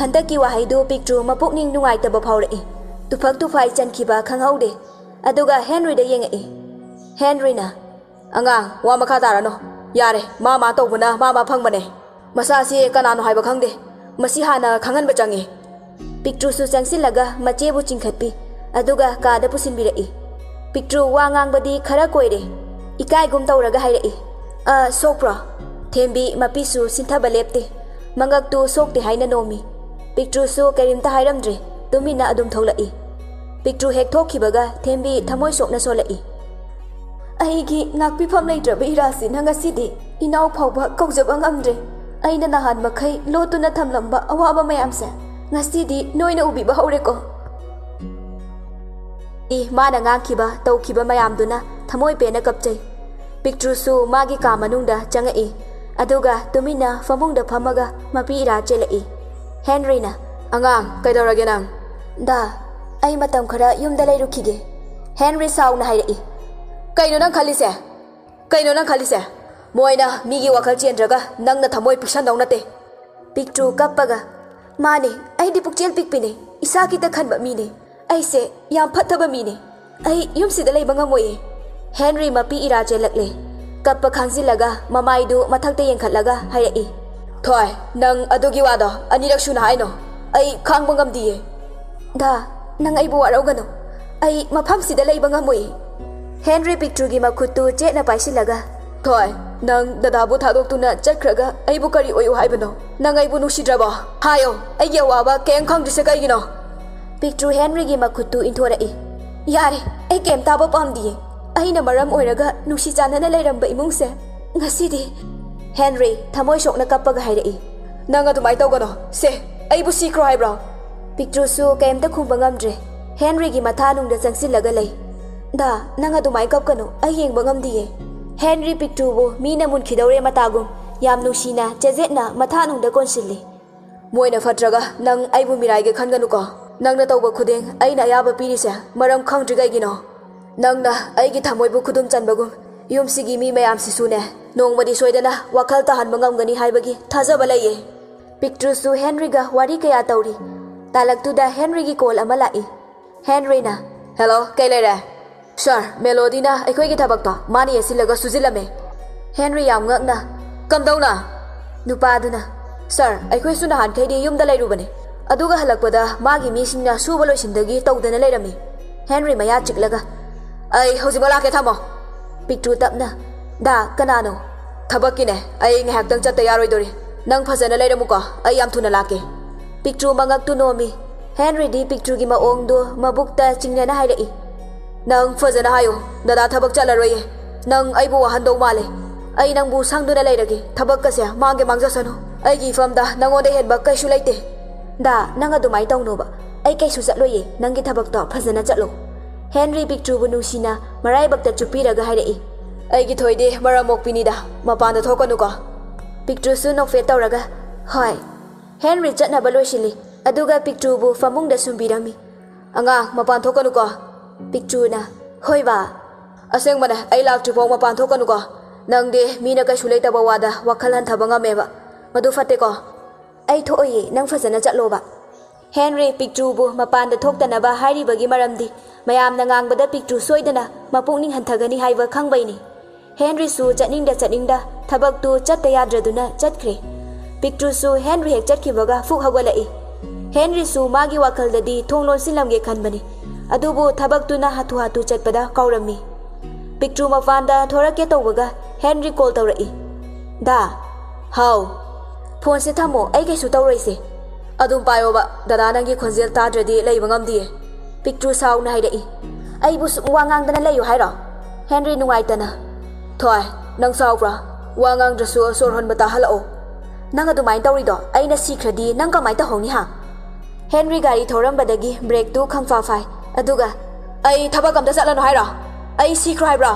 ꯍꯟꯗꯛꯀꯤ ꯋꯥꯍꯩꯗꯨ ꯄꯤꯛꯇ꯭ꯔꯨ ꯃꯄꯨꯛꯅꯤꯡ ꯅꯨꯡꯉꯥꯏꯇꯕ ꯐꯥꯎꯔꯛꯏ꯫ ꯇꯨꯐꯛ ꯇꯨꯐꯥꯏ ꯆꯟꯈꯤꯕ ꯈꯪꯍꯧꯗꯦ꯫ ꯑꯗꯨꯒ ꯍꯦꯟꯔꯤꯗ ꯌꯦꯡꯉꯛꯏ꯫ ꯍꯦꯟꯔꯤꯅ, "ꯑꯉꯥꯡ, ꯋꯥ ꯃꯈꯥ ꯇꯥꯔꯅꯨ꯫ ꯌꯥꯔꯦ, ꯃꯥ ꯃꯥ ꯇꯧꯕꯅ ꯃꯥ ꯃꯥ ꯐꯪꯕꯅꯦ꯫ ꯃꯆꯥꯁꯤ ꯀꯅꯥꯅꯣ ꯍꯥꯏꯕ ꯈꯪꯗꯦ꯫ ꯃꯁꯤ ꯍꯥꯟꯅ ꯈꯪꯍꯟꯕ ꯆꯪꯉꯤ꯫" ꯄꯤꯛꯇ꯭ꯔꯨꯁꯨ ꯆꯪꯁꯤꯜꯂꯒ ꯃꯆꯦꯕꯨ ꯆꯤꯡꯈꯠꯄꯤ꯫ ꯑꯗꯨꯒ ꯀꯥꯗ ꯄꯨꯁꯤꯟꯕꯤꯔꯛꯏ꯫ ꯄꯤꯛꯇ꯭ꯔꯨ ꯋꯥ ꯉꯥꯡꯕꯗꯤ ꯈꯔ ꯀꯣꯏꯔꯦ꯫ ꯏꯀꯥꯏꯒꯨꯝ ꯇꯧꯔꯒ ꯍꯥꯏꯔꯛꯏ, "ꯑ, ꯁꯣꯛꯄ꯭ꯔꯣ?" ꯊꯦꯝꯕꯤ ꯃꯄꯤꯁꯨ ꯁꯤꯟꯊꯕ ꯂꯦꯞꯇꯦ꯫ ꯃꯉꯛꯇꯨ ꯁꯣꯛꯇꯦ ꯍꯥꯏꯅ ꯅꯣꯝꯃꯤ꯫ ꯄꯤꯛꯇ꯭ꯔꯨꯁꯨ ꯀꯔꯤꯝꯇ ꯍꯥꯏꯔꯝꯗ꯭ꯔꯦ, ꯇꯨꯃꯤꯟꯅ ꯑꯗꯨꯝ ꯊꯣꯛꯂꯛꯏ꯫ ꯄꯤꯛꯇ꯭ꯔꯨ ꯍꯦꯛ ꯊꯣꯛꯈꯤꯕꯒ ꯊꯦꯝꯕꯤ ꯊꯃꯣꯏ ꯁꯣꯛꯅ ꯁꯣꯜꯂꯛꯏ꯫ ꯑꯩꯒꯤ ꯉꯥꯛꯄꯤꯐꯝ ꯂꯩꯇ꯭ꯔꯕ ꯏꯔꯥꯁꯤꯅ ꯉꯁꯤꯗꯤ ꯏꯅꯥꯎ ꯐꯥꯎꯕ ꯀꯧꯖꯕ ꯉꯝꯗ꯭ꯔꯦ꯫ ꯑꯩꯅ ꯅꯍꯥꯟ ꯃꯈꯩ ꯂꯣꯠꯇꯨꯅ ꯊꯝꯂꯝꯕ ꯑꯋꯥꯕ ꯃꯌꯥꯝꯁꯦ ꯉꯁꯤꯗꯤ ꯅꯣꯏꯅ ꯎꯕꯤꯕ ꯍꯧꯔꯦꯀꯣ꯫ ꯏ, ꯃꯥꯅ ꯉꯥꯡꯈꯤꯕ, ꯇꯧꯈꯤꯕ ꯃꯌꯥꯝꯗꯨꯅ ꯊꯃꯣꯏ ꯄꯦꯟꯅ ꯀꯞꯆꯩ꯫ ꯄꯤꯛꯇ꯭ꯔꯨꯁꯨ ꯃꯥꯒꯤ ꯀꯥ ꯃꯅꯨꯡꯗ ꯆꯪꯉꯛꯏ, ꯑꯗꯨꯒ ꯇꯨꯃꯤꯟꯅ ꯐꯃꯨꯡꯗ ꯐꯝꯃꯒ ꯃꯄꯤ ꯏꯔꯥ ꯆꯦꯜꯂꯛꯏ꯫ ꯍꯦꯟꯔꯤꯅ, "ꯑꯉꯥꯡ, ꯀꯩꯗꯧꯔꯒꯦ ꯅꯪ?" "ꯗꯥ, ꯑꯩ ꯃꯇꯝ ꯈꯔ ꯌꯨꯝꯗ ꯂꯩꯔꯨꯈꯤꯒꯦ," ꯍꯦꯟꯔꯤ ꯁꯥꯎꯅ ꯍꯥꯏꯔꯛꯏ꯫ "ꯀꯩꯅꯣ ꯅꯪ ꯈꯜꯂꯤꯁꯦ? ꯀꯩꯅꯣ ꯅꯪ ꯈꯜꯂꯤꯁꯦ? ꯃꯣꯏꯅ ꯃꯤꯒꯤ ꯋꯥꯈꯜ ꯆꯦꯟꯗ꯭ꯔꯒ ꯅꯪꯅ ꯊꯃꯣꯏ ꯄꯤꯛꯁꯟꯗꯧ ꯅꯠꯇꯦ꯫" ꯄꯤꯛꯇ꯭ꯔꯨ ꯀꯞꯄꯒ, "ꯃꯥꯅꯦ, ꯑꯩꯗꯤ ꯄꯨꯛꯆꯦꯜ ꯄꯤꯛꯄꯤꯅꯦ, ꯏꯁꯥ ꯈꯤꯇ ꯈꯟꯕ ꯃꯤꯅꯦ꯫ ꯑꯩꯁꯦ ꯌꯥꯝ ꯐꯠꯇꯕ ꯃꯤꯅꯦ꯫ ꯑꯩ ꯌꯨꯝꯁꯤꯗ ꯂꯩꯕ ꯉꯝꯃꯣꯏꯌꯦ꯫" ꯍꯦꯟꯔꯤ ꯃꯄꯤ ꯏꯔꯥ ꯆꯦꯜꯂꯛꯂꯦ꯫ ꯀꯞꯄ ꯈꯥꯡꯖꯤꯜꯂꯒ ꯃꯃꯥꯏꯗꯨ ꯃꯊꯛꯇ ꯌꯦꯡꯈꯠꯂꯒ ꯍꯥꯏꯔꯛꯏ, "ꯊꯣꯏ, ꯅꯪ ꯑꯗꯨꯒꯤ ꯋꯥꯗꯣ ꯑꯅꯤꯔꯛ ꯁꯨꯅ ꯍꯥꯏꯅꯣ꯫ ꯑꯩ ꯈꯥꯡꯕ ꯉꯝꯗꯤꯌꯦ꯫" "ꯗꯥ, ꯅꯪ ꯑꯩꯕꯨ ꯋꯥꯔꯧꯒꯅꯨ꯫ ꯑꯩ ꯃꯐꯝꯁꯤꯗ ꯂꯩꯕ ꯉꯝꯃꯣꯏꯌꯦ꯫" ꯍꯦꯟꯔꯤ ꯄꯤꯛꯇ꯭ꯔꯨꯒꯤ ꯃꯈꯨꯠꯇꯨ ꯆꯦꯠꯅ ꯄꯥꯏꯁꯤꯜꯂꯒ, "ꯊꯣꯏ, ꯅꯪ ꯗꯗꯥꯕꯨ ꯊꯥꯗꯣꯛꯇꯨꯅ ꯆꯠꯈ꯭ꯔꯒ ꯑꯩꯕꯨ ꯀꯔꯤ ꯑꯣꯏꯌꯨ ꯍꯥꯏꯕꯅꯣ? ꯅꯪ ꯑꯩꯕꯨ ꯅꯨꯡꯁꯤꯗ꯭ꯔꯕꯣ? ꯍꯥꯏꯌꯣ, ꯑꯩꯒꯤ ꯑꯋꯥꯕ ꯀꯩꯝ ꯈꯪꯗ꯭ꯔꯤꯁꯦ ꯀꯩꯒꯤꯅꯣ?" ꯄꯤꯛꯇ꯭ꯔꯨ ꯍꯦꯟꯔꯤꯒꯤ ꯃꯈꯨꯠꯇꯨ ꯏꯟꯊꯣꯔꯛꯏ꯫ "ꯌꯥꯔꯦ, ꯑꯩ ꯀꯩꯝ ꯇꯥꯕ ꯄꯥꯝꯗꯤꯌꯦ꯫ ꯑꯩꯅ ꯃꯔꯝ ꯑꯣꯏꯔꯒ ꯅꯨꯡꯁꯤ ꯆꯥꯟꯅꯅ ꯂꯩꯔꯝꯕ ꯏꯃꯨꯡꯁꯦ ꯉꯁꯤꯗꯤ꯫" ꯍꯦꯟꯔꯤ ꯊꯃꯣꯏ ꯁꯣꯛꯅ ꯀꯞꯄꯒ ꯍꯥꯏꯔꯛꯏ, "ꯅꯪ ꯑꯗꯨꯃꯥꯏꯅ ꯇꯧꯒꯅꯣ꯫ ꯁꯦ, ꯑꯩꯕꯨ ꯁꯤꯈ꯭ꯔꯣ ꯍꯥꯏꯕ꯭ꯔꯣ?" ꯄꯤꯛꯇ꯭ꯔꯨꯁꯨ ꯀꯩꯝꯇ ꯈꯨꯝꯕ ꯉꯝꯗ꯭ꯔꯦ꯫ ꯍꯦꯟꯔꯤꯒꯤ ꯃꯊꯥꯅꯨꯡꯗ ꯆꯪꯁꯤꯜꯂꯒ ꯂꯩ꯫ "ꯗꯥ, ꯅꯪ ꯑꯗꯨꯃꯥꯏꯅ ꯀꯞꯀꯅꯨ, ꯑꯩ ꯌꯦꯡꯕ ꯉꯝꯗꯤꯌꯦ꯫" ꯍꯦꯟꯔꯤ ꯄꯤꯛꯇ꯭ꯔꯨꯕꯨ ꯃꯤꯅ ꯃꯨꯟꯈꯤꯗꯧꯔꯦ ꯃꯇꯥꯒꯨꯝ ꯌꯥꯝ ꯅꯨꯡꯁꯤꯅ ꯆꯦꯖꯦꯠꯅ ꯃꯊꯥꯅꯨꯡꯗ ꯀꯣꯟꯁꯤꯜꯂꯤ꯫ "ꯃꯣꯏꯅ ꯐꯠꯇ꯭ꯔꯒ ꯅꯪ ꯑꯩꯕꯨ ꯃꯤꯔꯥꯏꯒꯦ ꯈꯟꯒꯅꯨꯀꯣ꯫ ꯅꯪꯅ ꯇꯧꯕ ꯈꯨꯗꯤꯡ ꯑꯩꯅ ꯑꯌꯥꯕ ꯄꯤꯔꯤꯁꯦ ꯃꯔꯝ ꯈꯪꯗ꯭ꯔꯤ ꯀꯩꯒꯤꯅꯣ? ꯅꯪꯅ ꯑꯩꯒꯤ ꯊꯃꯣꯏꯕꯨ ꯈꯨꯗꯨꯝ ꯆꯟꯕꯒꯨꯝ ꯌꯨꯝꯁꯤꯒꯤ ꯃꯤ ꯃꯌꯥꯝꯁꯤꯁꯨꯅꯦ ꯅꯣꯡꯃꯗꯤ ꯁꯣꯏꯗꯅ ꯋꯥꯈꯜ ꯇꯥꯍꯟꯕ ꯉꯝꯒꯅꯤ ꯍꯥꯏꯕꯒꯤ ꯊꯥꯖꯕ ꯂꯩꯌꯦ꯫" ꯄꯤꯛꯇ꯭ꯔꯨꯁꯨ ꯍꯦꯟꯔꯤꯒ ꯋꯥꯔꯤ ꯀꯌꯥ ꯇꯧꯔꯤ꯫ ꯇꯥꯂꯛꯇꯨꯗ ꯍꯦꯟꯔꯤꯒꯤ ꯀꯣꯜ ꯑꯃ ꯂꯥꯛꯏ꯫ ꯍꯦꯟꯔꯤꯅ, "ꯍꯦꯜꯂꯣ, ꯀꯩ ꯂꯩꯔꯦ?" "ꯁꯥꯔ, ꯃꯦꯂꯣꯗꯤꯅ ꯑꯩꯈꯣꯏꯒꯤ ꯊꯕꯛꯇꯣ ꯃꯥꯅ ꯌꯦꯠꯁꯤꯜꯂꯒ ꯁꯨꯖꯤꯜꯂꯝꯃꯦ꯫" ꯍꯦꯟꯔꯤ ꯌꯥꯝ ꯉꯛꯅ, "ꯀꯝꯗꯧꯅ?" ꯅꯨꯄꯥꯗꯨꯅ, "ꯁꯥꯔ, ꯑꯩꯈꯣꯏꯁꯨ ꯅꯍꯥꯟꯈꯩꯗꯤ ꯌꯨꯝꯗ ꯂꯩꯔꯨꯕꯅꯦ, ꯑꯗꯨꯒ ꯍꯜꯂꯛꯄꯗ ꯃꯥꯒꯤ ꯃꯤꯁꯤꯡꯅ ꯁꯨꯕ ꯂꯣꯏꯁꯤꯟꯗꯒꯤ ꯇꯧꯗꯅ ꯂꯩꯔꯝꯃꯤ꯫" ꯍꯦꯟꯔꯤ ꯃꯌꯥ ꯆꯤꯛꯂꯒ, "ꯑꯩ ꯍꯧꯖꯤꯛꯃꯛ ꯂꯥꯛꯀꯦ, ꯊꯝꯃꯣ꯫" ꯄꯤꯛꯇ꯭ꯔꯨ ꯇꯞꯅ, "ꯗꯥ, ꯀꯅꯥꯅꯣ?" "ꯊꯕꯛꯀꯤꯅꯦ, ꯑꯩ ꯉꯥꯏꯍꯥꯛꯇꯪ ꯆꯠꯇ ꯌꯥꯔꯣꯏꯗꯧꯔꯤ꯫ ꯅꯪ ꯐꯖꯅ ꯂꯩꯔꯝꯃꯨꯀꯣ, ꯑꯩ ꯌꯥꯝ ꯊꯨꯅ ꯂꯥꯛꯀꯦ꯫" ꯄꯤꯛꯇ꯭ꯔꯨ ꯃꯉꯛꯇꯨ ꯅꯣꯝꯃꯤ꯫ ꯍꯦꯟꯔꯤꯗꯤ ꯄꯤꯛꯇ꯭ꯔꯨꯒꯤ ꯃꯑꯣꯡꯗꯨ ꯃꯕꯨꯛꯇ ꯆꯤꯡꯅꯅ ꯍꯥꯏꯔꯛꯏ, ꯅꯪ ꯐꯖꯅ ꯍꯥꯏꯌꯨ꯫ ꯗꯗꯥ ꯊꯕꯛ ꯆꯠꯂꯔꯣꯏꯌꯦ꯫ ꯅꯪ ꯑꯩꯕꯨ ꯋꯥꯍꯟꯗꯧ ꯃꯥꯜꯂꯦ꯫ ꯑꯩ ꯅꯪꯕꯨ ꯁꯪꯗꯨꯅ ꯂꯩꯔꯒꯦ꯫ ꯊꯕꯛꯀꯁꯦ ꯃꯥꯡꯒꯦ ꯃꯥꯡꯖꯁꯅꯨ꯫ ꯑꯩꯒꯤ ꯏꯐꯝꯗ ꯅꯪꯉꯣꯟꯗ ꯍꯦꯟꯕ ꯀꯩꯁꯨ ꯂꯩꯇꯦ꯫ ꯗꯥ, ꯅꯪ ꯑꯗꯨꯃꯥꯏꯅ ꯇꯧꯅꯣꯕ꯫ ꯑꯩ ꯀꯩꯁꯨ ꯆꯠꯂꯣꯏꯌꯦ꯫ ꯅꯪꯒꯤ ꯊꯕꯛꯇꯣ ꯐꯖꯅ ꯆꯠꯂꯣ꯫ ꯍꯦꯟꯔꯤ ꯄꯤꯛꯇ꯭ꯔꯨꯕꯨ ꯅꯨꯡꯁꯤꯅ ꯃꯔꯥꯏꯕꯛꯇ ꯆꯨꯞꯄꯤꯔꯒ ꯍꯥꯏꯔꯛꯏ꯫ ꯑꯩꯒꯤ ꯊꯣꯏꯗꯤ ꯃꯔꯝ ꯃꯣꯛꯄꯤꯅꯤꯗ꯫ ꯃꯄꯥꯟꯗ ꯊꯣꯛꯀꯅꯨꯀꯣ꯫ ꯄꯤꯛꯇ꯭ꯔꯨꯁꯨ ꯅꯣꯛꯐꯦꯠ ꯇꯧꯔꯒ, "ꯍꯣꯏ꯫" ꯍꯦꯟꯔꯤ ꯆꯠꯅꯕ ꯂꯣꯏꯁꯤꯜꯂꯤ꯫ ꯑꯗꯨꯒ ꯄꯤꯛꯇ꯭ꯔꯨꯕꯨ ꯐꯃꯨꯡꯗ ꯁꯨꯝꯕꯤꯔꯝꯃꯤ꯫ "ꯑꯉꯥꯡ, ꯃꯄꯥꯟ ꯊꯣꯛꯀꯅꯨꯀꯣ꯫" ꯄꯤꯛꯇ꯭ꯔꯨꯅ, "ꯍꯣꯏ ꯕꯥ꯫" "ꯑꯁꯦꯡꯕꯅꯦ, ꯑꯩ ꯂꯥꯛꯇ꯭ꯔꯤꯐꯥꯎ ꯃꯄꯥꯟ ꯊꯣꯛꯀꯅꯨꯀꯣ꯫ ꯅꯪꯗꯤ ꯃꯤꯅ ꯀꯩꯁꯨ ꯂꯩꯇꯕ ꯋꯥꯗ ꯋꯥꯈꯜ ꯍꯟꯊꯕ ꯉꯝꯃꯦꯕ꯫ ꯃꯗꯨ ꯐꯠꯇꯦꯀꯣ꯫" "ꯑꯩ ꯊꯣꯛꯑꯣꯏꯌꯦ, ꯅꯪ ꯐꯖꯅ ꯆꯠꯂꯣꯕ꯫" ꯍꯦꯟꯔꯤ ꯄꯤꯛꯇ꯭ꯔꯨꯕꯨ ꯃꯄꯥꯟꯗ ꯊꯣꯛꯇꯅꯕ ꯍꯥꯏꯔꯤꯕꯒꯤ ꯃꯔꯝꯗꯤ ꯃꯌꯥꯝꯅ ꯉꯥꯡꯕꯗ ꯄꯤꯛꯇ꯭ꯔꯨ ꯁꯣꯏꯗꯅ ꯃꯄꯨꯛꯅꯤꯡ ꯍꯟꯊꯒꯅꯤ ꯍꯥꯏꯕ ꯈꯪꯕꯩꯅꯤ꯫ ꯍꯦꯟꯔꯤꯁꯨ ꯆꯠꯅꯤꯡꯗ ꯆꯠꯅꯤꯡꯗ ꯊꯕꯛꯇꯨ ꯆꯠꯇ ꯌꯥꯗ꯭ꯔꯗꯨꯅ ꯆꯠꯈ꯭ꯔꯦ꯫ ꯄꯤꯛꯇ꯭ꯔꯨꯁꯨ ꯍꯦꯟꯔꯤ ꯍꯦꯛ ꯆꯠꯈꯤꯕꯒ ꯐꯨꯛ ꯍꯧꯒꯠꯂꯛꯏ꯫ ꯍꯦꯟꯔꯤꯁꯨ ꯃꯥꯒꯤ ꯋꯥꯈꯜꯗꯗꯤ ꯊꯣꯡ ꯂꯣꯟꯁꯤꯜꯂꯝꯒꯦ ꯈꯟꯕꯅꯤ꯫ ꯑꯗꯨꯕꯨ ꯊꯕꯛꯇꯨꯅ ꯍꯥꯊꯨ ꯍꯥꯊꯨ ꯆꯠꯄꯗ ꯀꯥꯎꯔꯝꯃꯤ꯫ ꯄꯤꯛꯇ꯭ꯔꯨ ꯃꯄꯥꯟꯗ ꯊꯣꯔꯛꯀꯦ ꯇꯧꯕꯒ ꯍꯦꯟꯔꯤ ꯀꯣꯜ ꯇꯧꯔꯛꯏ꯫ "ꯗꯥ꯫" "ꯍꯥꯎ꯫" "ꯐꯣꯟꯁꯦ ꯊꯝꯃꯣ, ꯑꯩ ꯀꯩꯁꯨ ꯇꯧꯔꯣꯏꯁꯦ꯫" "ꯑꯗꯨꯝ ꯄꯥꯏꯌꯣꯕ, ꯗꯗꯥ ꯅꯪꯒꯤ ꯈꯣꯟꯖꯦꯜ ꯇꯥꯗ꯭ꯔꯗꯤ ꯂꯩꯕ ꯉꯝꯗꯤꯌꯦ꯫" ꯄꯤꯛꯇ꯭ꯔꯨ ꯁꯥꯎꯅ ꯍꯥꯏꯔꯛꯏ꯫ "ꯑꯩꯕꯨ ꯁꯨꯝ ꯋꯥ ꯉꯥꯡꯗꯅ ꯂꯩꯌꯨ ꯍꯥꯏꯔꯣ?" ꯍꯦꯟꯔꯤ ꯅꯨꯡꯉꯥꯏꯇꯅ꯫ "ꯊꯣꯏ, ꯅꯪ ꯁꯥꯎꯕ꯭ꯔꯥ? ꯋꯥ ꯉꯥꯡꯗ꯭ꯔꯁꯨ ꯁꯣꯔ ꯍꯣꯟꯕ ꯇꯥꯍꯜꯂꯛꯑꯣ꯫ ꯅꯪ ꯑꯗꯨꯃꯥꯏꯅ ꯇꯧꯔꯤꯗꯣ ꯑꯩꯅ ꯁꯤꯈ꯭ꯔꯗꯤ ꯅꯪ ꯀꯃꯥꯏꯅ ꯇꯧꯍꯧꯅꯤ ꯍꯥ?" ꯍꯦꯟꯔꯤ ꯒꯥꯔꯤ ꯊꯧꯔꯝꯕꯗꯒꯤ ꯕ꯭ꯔꯦꯛꯇꯨ ꯈꯪꯐꯥ ꯐꯥꯏ꯫ ꯑꯗꯨꯒ, "ꯑꯩ ꯊꯕꯛ ꯑꯝꯇ ꯆꯠꯂꯅꯨ ꯍꯥꯏꯔꯣ? ꯑꯩ ꯁꯤꯈ꯭ꯔꯣ ꯍꯥꯏꯕ꯭ꯔꯣ?"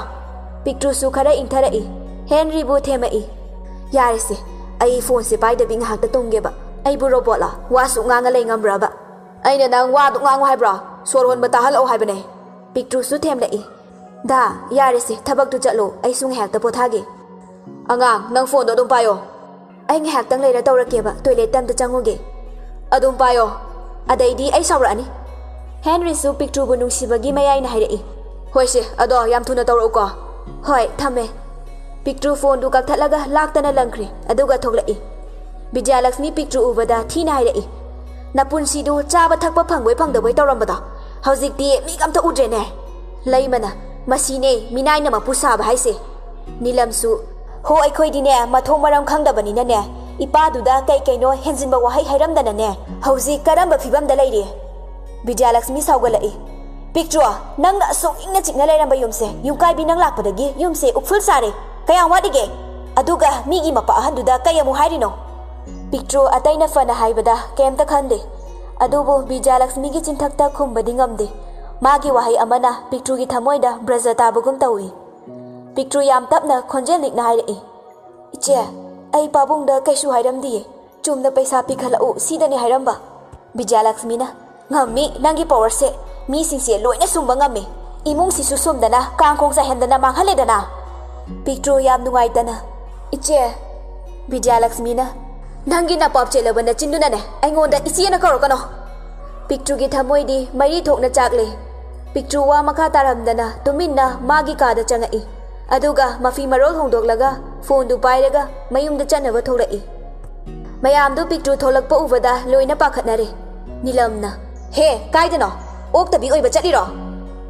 ꯄꯤꯛꯇ꯭ꯔꯨꯁꯨ ꯈꯔ ꯏꯪꯊꯔꯛꯏ꯫ ꯍꯦꯟꯔꯤꯕꯨ ꯊꯦꯝꯃꯛꯏ꯫ "ꯌꯥꯔꯦꯁꯦ, ꯑꯩ ꯐꯣꯟꯁꯦ ꯄꯥꯏꯗꯕꯤ ꯉꯥꯏꯍꯥꯛꯇ ꯇꯨꯝꯒꯦꯕ꯫ ꯑꯩꯕꯨ ꯔꯣꯕꯣꯠꯂꯣ? ꯋꯥꯁꯨ ꯉꯥꯡꯉ ꯂꯩ ꯉꯝꯕ꯭ꯔꯕ?" "ꯑꯩꯅ ꯅꯪ ꯋꯥꯗꯨ ꯉꯥꯡꯉꯨ ꯍꯥꯏꯕ꯭ꯔꯣ? ꯁꯣꯔ ꯍꯣꯟꯕ ꯇꯥꯍꯜꯂꯛꯑꯣ ꯍꯥꯏꯕꯅꯦ꯫" ꯄꯤꯛꯇ꯭ꯔꯨꯁꯨ ꯊꯦꯝꯂꯛꯏ꯫ "ꯗꯥ, ꯌꯥꯔꯦꯁꯦ, ꯊꯕꯛꯇꯨ ꯆꯠꯂꯣ, ꯑꯩꯁꯨ ꯉꯥꯏꯍꯥꯛꯇ ꯄꯣꯊꯥꯒꯦ꯫" "ꯑꯉꯥꯡ, ꯅꯪ ꯐꯣꯟꯗꯣ ꯑꯗꯨꯝ ꯄꯥꯏꯌꯣ꯫" "ꯑꯩ ꯉꯥꯏꯍꯥꯛꯇꯪ ꯂꯩꯔ ꯇꯧꯔꯛꯀꯦꯕ, ꯇꯣꯏꯂꯦꯠꯇ ꯑꯝꯇ ꯆꯪꯉꯨꯒꯦ꯫" "ꯑꯗꯨꯝ ꯄꯥꯏꯌꯣ, ꯑꯗꯩꯗꯤ ꯑꯩ ꯁꯥꯎꯔꯛꯑꯅꯤ꯫" ꯍꯦꯟꯔꯤꯁꯨ ꯄꯤꯛꯇ꯭ꯔꯨꯕꯨ ꯅꯨꯡꯁꯤꯕꯒꯤ ꯃꯌꯥꯏꯅ ꯍꯥꯏꯔꯛꯏ꯫ "ꯍꯣꯏꯁꯦ, ꯑꯗꯣ ꯌꯥꯝ ꯊꯨꯅ ꯇꯧꯔꯛꯎꯀꯣ꯫" "ꯍꯣꯏ, ꯊꯝꯃꯦ꯫" ꯄꯤꯛꯇ꯭ꯔꯨ ꯐꯣꯟꯗꯨ ꯀꯛꯊꯠꯂꯒ ꯂꯥꯛꯇꯅ ꯂꯪꯈ꯭ꯔꯦ, ꯑꯗꯨꯒ ꯊꯣꯛꯂꯛꯏ꯫ ꯕꯤꯖꯌꯂꯛꯁꯃꯤ ꯄꯤꯛꯇ꯭ꯔꯨ ꯎꯕꯗ ꯊꯤꯅ ꯍꯥꯏꯔꯛꯏ꯫ "ꯅꯄꯨꯟꯁꯤꯗꯨ ꯆꯥꯕ ꯊꯛꯄ ꯐꯪꯕꯣꯏ ꯐꯪꯗꯕꯣꯏ ꯇꯧꯔꯝꯕꯗꯣ ꯍꯧꯖꯤꯛꯇꯤ ꯃꯤꯒ ꯑꯝꯇ ꯎꯗ꯭ꯔꯦꯅꯦ꯫" ꯂꯩꯃꯅ, "ꯃꯁꯤꯅꯦ ꯃꯤꯅꯥꯏꯅ ꯃꯄꯨ ꯁꯥꯕ ꯍꯥꯏꯁꯦ꯫" ꯅꯤꯂꯝꯁꯨ, "ꯍꯣ, ꯑꯩꯈꯣꯏꯗꯤꯅꯦ ꯃꯊꯣꯡ ꯃꯔꯝ ꯈꯪꯗꯕꯅꯤꯅꯅꯦ, ꯏꯄꯥꯗꯨꯗ ꯀꯩ ꯀꯩꯅꯣ ꯍꯦꯟꯖꯤꯟꯕ ꯋꯥꯍꯩ ꯍꯥꯏꯔꯝꯗꯅꯅꯦ ꯍꯧꯖꯤꯛ ꯀꯔꯝꯕ ꯐꯤꯕꯝꯗ ꯂꯩꯔꯤ?" ꯕꯤꯗ꯭ꯌꯥꯂꯛꯁꯃꯤ ꯁꯥꯎꯒꯠꯂꯛꯏ꯫ ꯄꯤꯛꯇ꯭ꯔꯨ, ꯅꯪꯅ ꯑꯁꯨꯛ ꯏꯪꯅ ꯆꯤꯛꯅ ꯂꯩꯔꯝꯕ ꯌꯨꯝꯁꯦ, ꯌꯨꯝꯀꯥꯏꯕꯤ ꯅꯪ ꯂꯥꯛꯄꯗꯒꯤ ꯌꯨꯝꯁꯦ ꯎꯐꯨꯜ ꯆꯥꯔꯦ꯫ ꯀꯌꯥꯝ ꯋꯥꯠꯂꯤꯒꯦ? ꯑꯗꯨꯒ ꯃꯤꯒꯤ ꯃꯄꯥ ꯑꯍꯟꯗꯨꯗ ꯀꯩ ꯑꯃꯨꯛ ꯍꯥꯏꯔꯤꯅꯣ? ꯄꯤꯛꯇ꯭ꯔꯨ ꯑꯇꯩꯅ ꯐꯅ ꯍꯥꯏꯕꯗ ꯀꯩꯝꯇ ꯈꯟꯗꯦ꯫ ꯑꯗꯨꯕꯨ ꯕꯤꯖꯌꯂꯛꯁꯃꯤꯒꯤ ꯆꯤꯟꯊꯛꯇ ꯈꯨꯝꯕꯗꯤ ꯉꯝꯗꯦ꯫ ꯃꯥꯒꯤ ꯋꯥꯍꯩ ꯑꯃꯅ ꯄꯤꯛꯇ꯭ꯔꯨꯒꯤ ꯊꯃꯣꯏꯗ ꯕ꯭ꯔꯖ ꯇꯥꯕꯒꯨꯝ ꯇꯧꯏ꯫ ꯄꯤꯛꯇ꯭ꯔꯨ ꯌꯥꯝ ꯇꯞꯅ ꯈꯣꯟꯖꯦꯜ ꯅꯤꯛꯅ ꯍꯥꯏꯔꯛꯏ, "ꯏꯆꯦ, ꯑꯩ ꯄꯥꯕꯨꯡꯗ ꯀꯩꯁꯨ ꯍꯥꯏꯔꯝꯗꯤꯌꯦ꯫ ꯆꯨꯝꯅ ꯄꯩꯁꯥ ꯄꯤꯈꯠꯂꯛꯎ ꯁꯤꯗꯅꯤ ꯍꯥꯏꯔꯝꯕ꯫" ꯕꯤꯖꯌꯂꯛꯁꯃꯤꯅ, "ꯉꯝꯃꯤ, ꯅꯪꯒꯤ ꯄꯋꯥꯔꯁꯦ꯫ ꯃꯤꯁꯤꯡꯁꯦ ꯂꯣꯏꯅ ꯁꯨꯝꯕ ꯉꯝꯃꯤ꯫ ꯏꯃꯨꯡꯁꯤꯁꯨ ꯁꯨꯝꯗꯅ, ꯀꯥꯡꯈꯣꯡ ꯆꯥꯏꯍꯟꯗꯅ ꯃꯥꯡꯍꯜꯂꯦꯗꯅ꯫" ꯄꯤꯛꯇ꯭ꯔꯨ ꯌꯥꯝ ꯅꯨꯡꯉꯥꯏꯇꯅ, "ꯏꯆꯦ꯫" ꯕꯤꯖꯌꯂꯛꯁꯃꯤꯅ, "ꯅꯪꯒꯤ ꯅꯄꯥꯞ ꯆꯦꯜꯂꯕ ꯅꯆꯤꯟꯗꯨꯅꯅꯦ ꯑꯩꯉꯣꯟꯗ ꯏꯆꯦꯅ ꯀꯧꯔꯛꯀꯅꯣ꯫" ꯄꯤꯛꯇ꯭ꯔꯨꯒꯤ ꯊꯃꯣꯏꯗꯤ ꯃꯩꯔꯤ ꯊꯣꯛꯅ ꯆꯥꯛꯂꯦ꯫ ꯄꯤꯛꯇ꯭ꯔꯨ ꯋꯥ ꯃꯈꯥ ꯇꯥꯔꯝꯗꯅ ꯇꯨꯃꯤꯟꯅ ꯃꯥꯒꯤ ꯀꯥꯗ ꯆꯪꯉꯛꯏ꯫ ꯑꯗꯨꯒ ꯃꯐꯤ ꯃꯔꯣꯜ ꯍꯣꯡꯗꯣꯛꯂꯒ ꯐꯣꯟꯗꯨ ꯄꯥꯏꯔꯒ ꯃꯌꯨꯝꯗ ꯆꯠꯅꯕ ꯊꯣꯛꯂꯛꯏ꯫ ꯃꯌꯥꯝꯗꯨ ꯄꯤꯛꯇ꯭ꯔꯨ ꯊꯣꯛꯂꯛꯄ ꯎꯕꯗ ꯂꯣꯏꯅ ꯄꯥꯈꯠꯅꯔꯦ꯫ ꯅꯤꯂꯝꯅ, "ꯍꯦ, ꯀꯥꯏꯗꯅꯣ? ꯑꯣꯛꯇꯕꯤ ꯑꯣꯏꯕ ꯆꯠꯂꯤꯔꯣ?"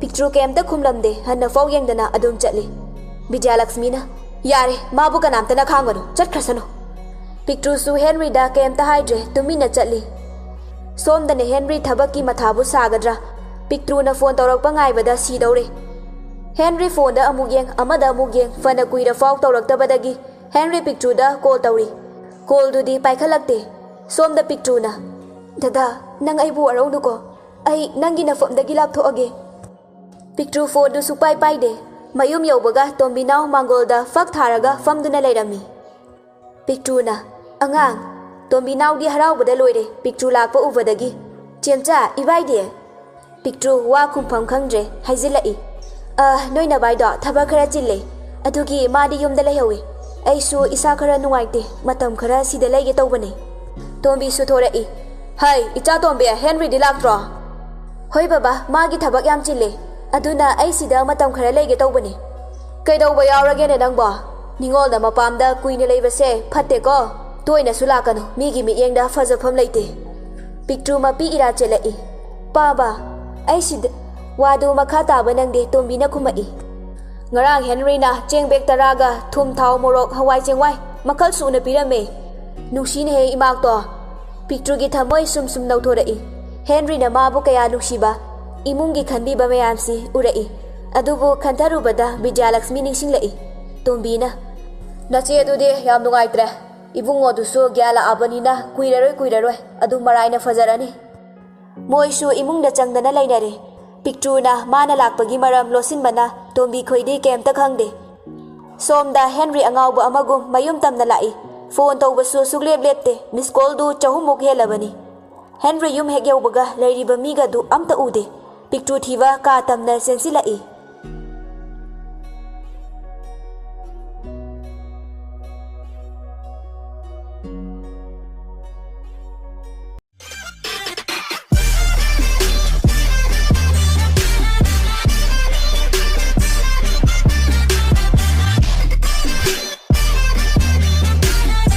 ꯄꯤꯛꯇ꯭ꯔꯨ ꯀꯩꯝꯇ ꯈꯨꯝꯂꯝꯗꯦ, ꯍꯟꯅ ꯐꯥꯎ ꯌꯦꯡꯗꯅ ꯑꯗꯨꯝ ꯆꯠꯂꯤ꯫ ꯕꯤꯗ꯭ꯌꯥꯂꯛꯁꯃꯤꯅ, "ꯌꯥꯔꯦ, ꯃꯥꯕꯨ ꯀꯅꯥꯝꯇꯅ ꯈꯥꯡꯒꯅꯨ, ꯆꯠꯈ꯭ꯔꯁꯅꯨ꯫" ꯄꯤꯛꯇ꯭ꯔꯨꯁꯨ ꯍꯦꯟꯔꯤꯗ ꯀꯩꯝꯇ ꯍꯥꯏꯗ꯭ꯔꯦ, ꯇꯨꯃꯤꯟꯅ ꯆꯠꯂꯤ꯫ ꯁꯣꯝꯗꯅ ꯍꯦꯟꯔꯤ ꯊꯕꯛꯀꯤ ꯃꯊꯥꯕꯨ ꯁꯥꯒꯗ꯭ꯔꯥ? ꯄꯤꯛꯇ꯭ꯔꯨꯅ ꯐꯣꯟ ꯇꯧꯔꯛꯄ ꯉꯥꯏꯕꯗ ꯁꯤꯗꯧꯔꯦ꯫ ꯍꯦꯟꯔꯤ ꯐꯣꯟꯗ ꯑꯃꯨꯛ ꯌꯦꯡ, ꯑꯃꯗ ꯑꯃꯨꯛ ꯌꯦꯡ, ꯐꯅ ꯀꯨꯏꯔ ꯐꯥꯎ ꯇꯧꯔꯛꯇꯕꯗꯒꯤ ꯍꯦꯟꯔꯤ ꯄꯤꯛꯇ꯭ꯔꯨꯗ ꯀꯣꯜ ꯇꯧꯔꯤ꯫ ꯀꯣꯜꯗꯨꯗꯤ ꯄꯥꯏꯈꯠꯂꯛꯇꯦ꯫ ꯁꯣꯝꯗ ꯄꯤꯛꯇ꯭ꯔꯨꯅ, "ꯗꯗꯥ, ꯅꯪ ꯑꯩꯕꯨ ꯋꯥꯔꯧꯅꯨꯀꯣ꯫ ꯑꯩ ꯅꯪꯒꯤ ꯅꯐꯝꯗꯒꯤ ꯂꯥꯞꯊꯣꯛꯑꯒꯦ꯫" ꯄꯤꯛꯇ꯭ꯔꯨ ꯐꯣꯟꯗꯨ ꯁꯨꯛꯄꯥꯏ ꯄꯥꯏꯗꯦ꯫ ꯃꯌꯨꯝ ꯌꯧꯕꯒ ꯇꯣꯝꯕꯤꯅꯥꯎ ꯃꯥꯡꯒꯣꯜꯗ ꯐꯛ ꯊꯥꯔꯒ ꯐꯝꯗꯨꯅ ꯂꯩꯔꯝꯃꯤ꯫ ꯄꯤꯛꯇ꯭ꯔꯨꯅ, "ꯑꯉꯥꯡ꯫" ꯇꯣꯝꯕꯤꯅꯥꯎꯗꯤ ꯍꯔꯥꯎꯕꯗ ꯂꯣꯏꯔꯦ ꯄꯤꯛꯇ꯭ꯔꯨ ꯂꯥꯛꯄ ꯎꯕꯗꯒꯤ꯫ "ꯆꯦꯝꯆꯥ, ꯏꯕꯥꯏꯗꯤ?" ꯄꯤꯛꯇ꯭ꯔꯨ ꯋꯥ ꯈꯨꯝꯐꯝ ꯈꯪꯗ꯭ꯔꯦ, ꯍꯥꯏꯖꯤꯜꯂꯛꯏ, "ꯑ, ꯅꯣꯏ ꯅꯕꯥꯏꯗꯣ ꯊꯕꯛ ꯈꯔ ꯆꯤꯜꯂꯦ, ꯑꯗꯨꯒꯤ ꯃꯥꯗꯤ ꯌꯨꯝꯗ ꯂꯩꯍꯧꯋꯤ꯫ ꯑꯩꯁꯨ ꯏꯁꯥ ꯈꯔ ꯅꯨꯡꯉꯥꯏꯇꯦ, ꯃꯇꯝ ꯈꯔ ꯁꯤꯗ ꯂꯩꯒꯦ ꯇꯧꯕꯅꯦ꯫" ꯇꯣꯝꯕꯤꯁꯨ ꯊꯣꯔꯛꯏ꯫ "ꯍꯩ, ꯏꯆꯥ ꯇꯣꯝꯕꯤ, ꯍꯦꯟꯔꯤꯗꯤ ꯂꯥꯛꯇ꯭ꯔꯣ?" "ꯍꯣꯏ ꯕꯕꯥ, ꯃꯥꯒꯤ ꯊꯕꯛ ꯌꯥꯝ ꯆꯤꯜꯂꯦ, ꯑꯗꯨꯅ ꯑꯩ ꯁꯤꯗ ꯃꯇꯝ ꯈꯔ ꯂꯩꯒꯦ ꯇꯧꯕꯅꯦ꯫" "ꯀꯩꯗꯧꯕ ꯌꯥꯎꯔꯒꯦꯅꯦ ꯅꯪꯕꯣ? ꯅꯤꯉꯣꯜꯅ ꯃꯄꯥꯝꯗ ꯀꯨꯏꯅ ꯂꯩꯕꯁꯦ ꯐꯠꯇꯦꯀꯣ꯫ ꯇꯣꯏꯅꯁꯨ ꯂꯥꯛꯀꯅꯨ, ꯃꯤꯒꯤ ꯃꯤꯠꯌꯦꯡꯗ ꯐꯖꯐꯝ ꯂꯩꯇꯦ꯫" ꯄꯤꯛꯇ꯭ꯔꯨ ꯃꯄꯤ ꯏꯔꯥ ꯆꯦꯜꯂꯛꯏ꯫ "ꯄꯥꯕ, ꯑꯩ ꯁꯤꯗ꯫" ꯋꯥꯗꯨ ꯃꯈꯥ ꯇꯥꯕ ꯅꯪꯗꯦ, ꯇꯣꯝꯕꯤꯅ ꯈꯨꯝꯃꯛꯏ꯫ "ꯉꯔꯥꯡ ꯍꯦꯟꯔꯤꯅ ꯆꯦꯡ ꯕꯦꯛ ꯇꯔꯥꯒ ꯊꯨꯝ, ꯊꯥꯎ, ꯃꯣꯔꯣꯛ, ꯍꯋꯥꯏ ꯆꯦꯡꯋꯥꯏ ꯃꯈꯜ ꯁꯨꯅ ꯄꯤꯔꯝꯃꯦ꯫ ꯅꯨꯡꯁꯤꯅꯦꯍꯦ ꯏꯃꯥꯛꯇꯣ꯫" ꯄꯤꯛꯇ꯭ꯔꯨꯒꯤ ꯊꯃꯣꯏ ꯁꯨꯝ ꯁꯨꯝ ꯅꯧꯊꯣꯔꯛꯏ꯫ ꯍꯦꯟꯔꯤꯅ ꯃꯥꯕꯨ ꯀꯌꯥ ꯅꯨꯡꯁꯤꯕ꯫ ꯏꯃꯨꯡꯒꯤ ꯈꯟꯕꯤꯕ ꯃꯌꯥꯝꯁꯤ ꯎꯔꯛꯏ꯫ ꯑꯗꯨꯕꯨ ꯈꯟꯊꯔꯨꯕꯗ ꯕꯤꯖꯌꯂꯛꯁꯃꯤ ꯅꯤꯡꯁꯤꯡꯂꯛꯏ꯫ ꯇꯣꯝꯕꯤꯅ, "ꯅꯆꯦ ꯑꯗꯨꯗꯤ ꯌꯥꯝ ꯅꯨꯡꯉꯥꯏꯇ꯭ꯔꯦ꯫ ꯏꯕꯨꯡꯉꯣꯗꯨꯁꯨ ꯒ꯭ꯌꯥꯟ ꯂꯥꯛꯑꯕꯅꯤꯅ ꯀꯨꯏꯔꯔꯣꯏ ꯀꯨꯏꯔꯔꯣꯏ ꯑꯗꯨꯝ ꯃꯔꯥꯏꯅ ꯐꯖꯔꯅꯤ"꯫ ꯃꯣꯏꯁꯨ ꯏꯃꯨꯡꯗ ꯆꯪꯗꯅ ꯂꯩꯅꯔꯦ꯫ ꯄꯤꯛꯇ꯭ꯔꯨꯅ ꯃꯥꯅ ꯂꯥꯛꯄꯒꯤ ꯃꯔꯝ ꯂꯣꯠꯁꯤꯟꯕꯅ ꯇꯣꯝꯕꯤ ꯈꯣꯏꯗꯤ ꯀꯩꯝꯇ ꯈꯪꯗꯦ꯫ ꯁꯣꯝꯗ ꯍꯦꯟꯔꯤ ꯑꯉꯥꯎꯕ ꯑꯃꯒꯨꯝ ꯃꯌꯨꯝ ꯇꯝꯅ ꯂꯥꯛꯏ꯫ ꯐꯣꯟ ꯇꯧꯕꯁꯨ ꯁꯨꯛꯂꯦꯞ ꯂꯦꯞꯇꯦ꯫ ꯃꯤꯁ ꯀꯣꯜꯗꯨ ꯆꯍꯨꯝꯃꯨꯛ ꯍꯦꯜꯂꯕꯅꯤ꯫ ꯍꯦꯟꯔꯤ ꯌꯨꯝ ꯍꯦꯛ ꯌꯧꯕꯒ ꯂꯩꯔꯤꯕ ꯃꯤꯒꯗꯨ ꯑꯝꯇ ꯎꯗꯦ꯫ ꯄꯤꯛꯇ꯭ꯔꯨ ꯊꯤꯕ ꯀꯥ ꯇꯝꯅ ꯆꯦꯟꯁꯤꯜꯂꯛꯏ꯫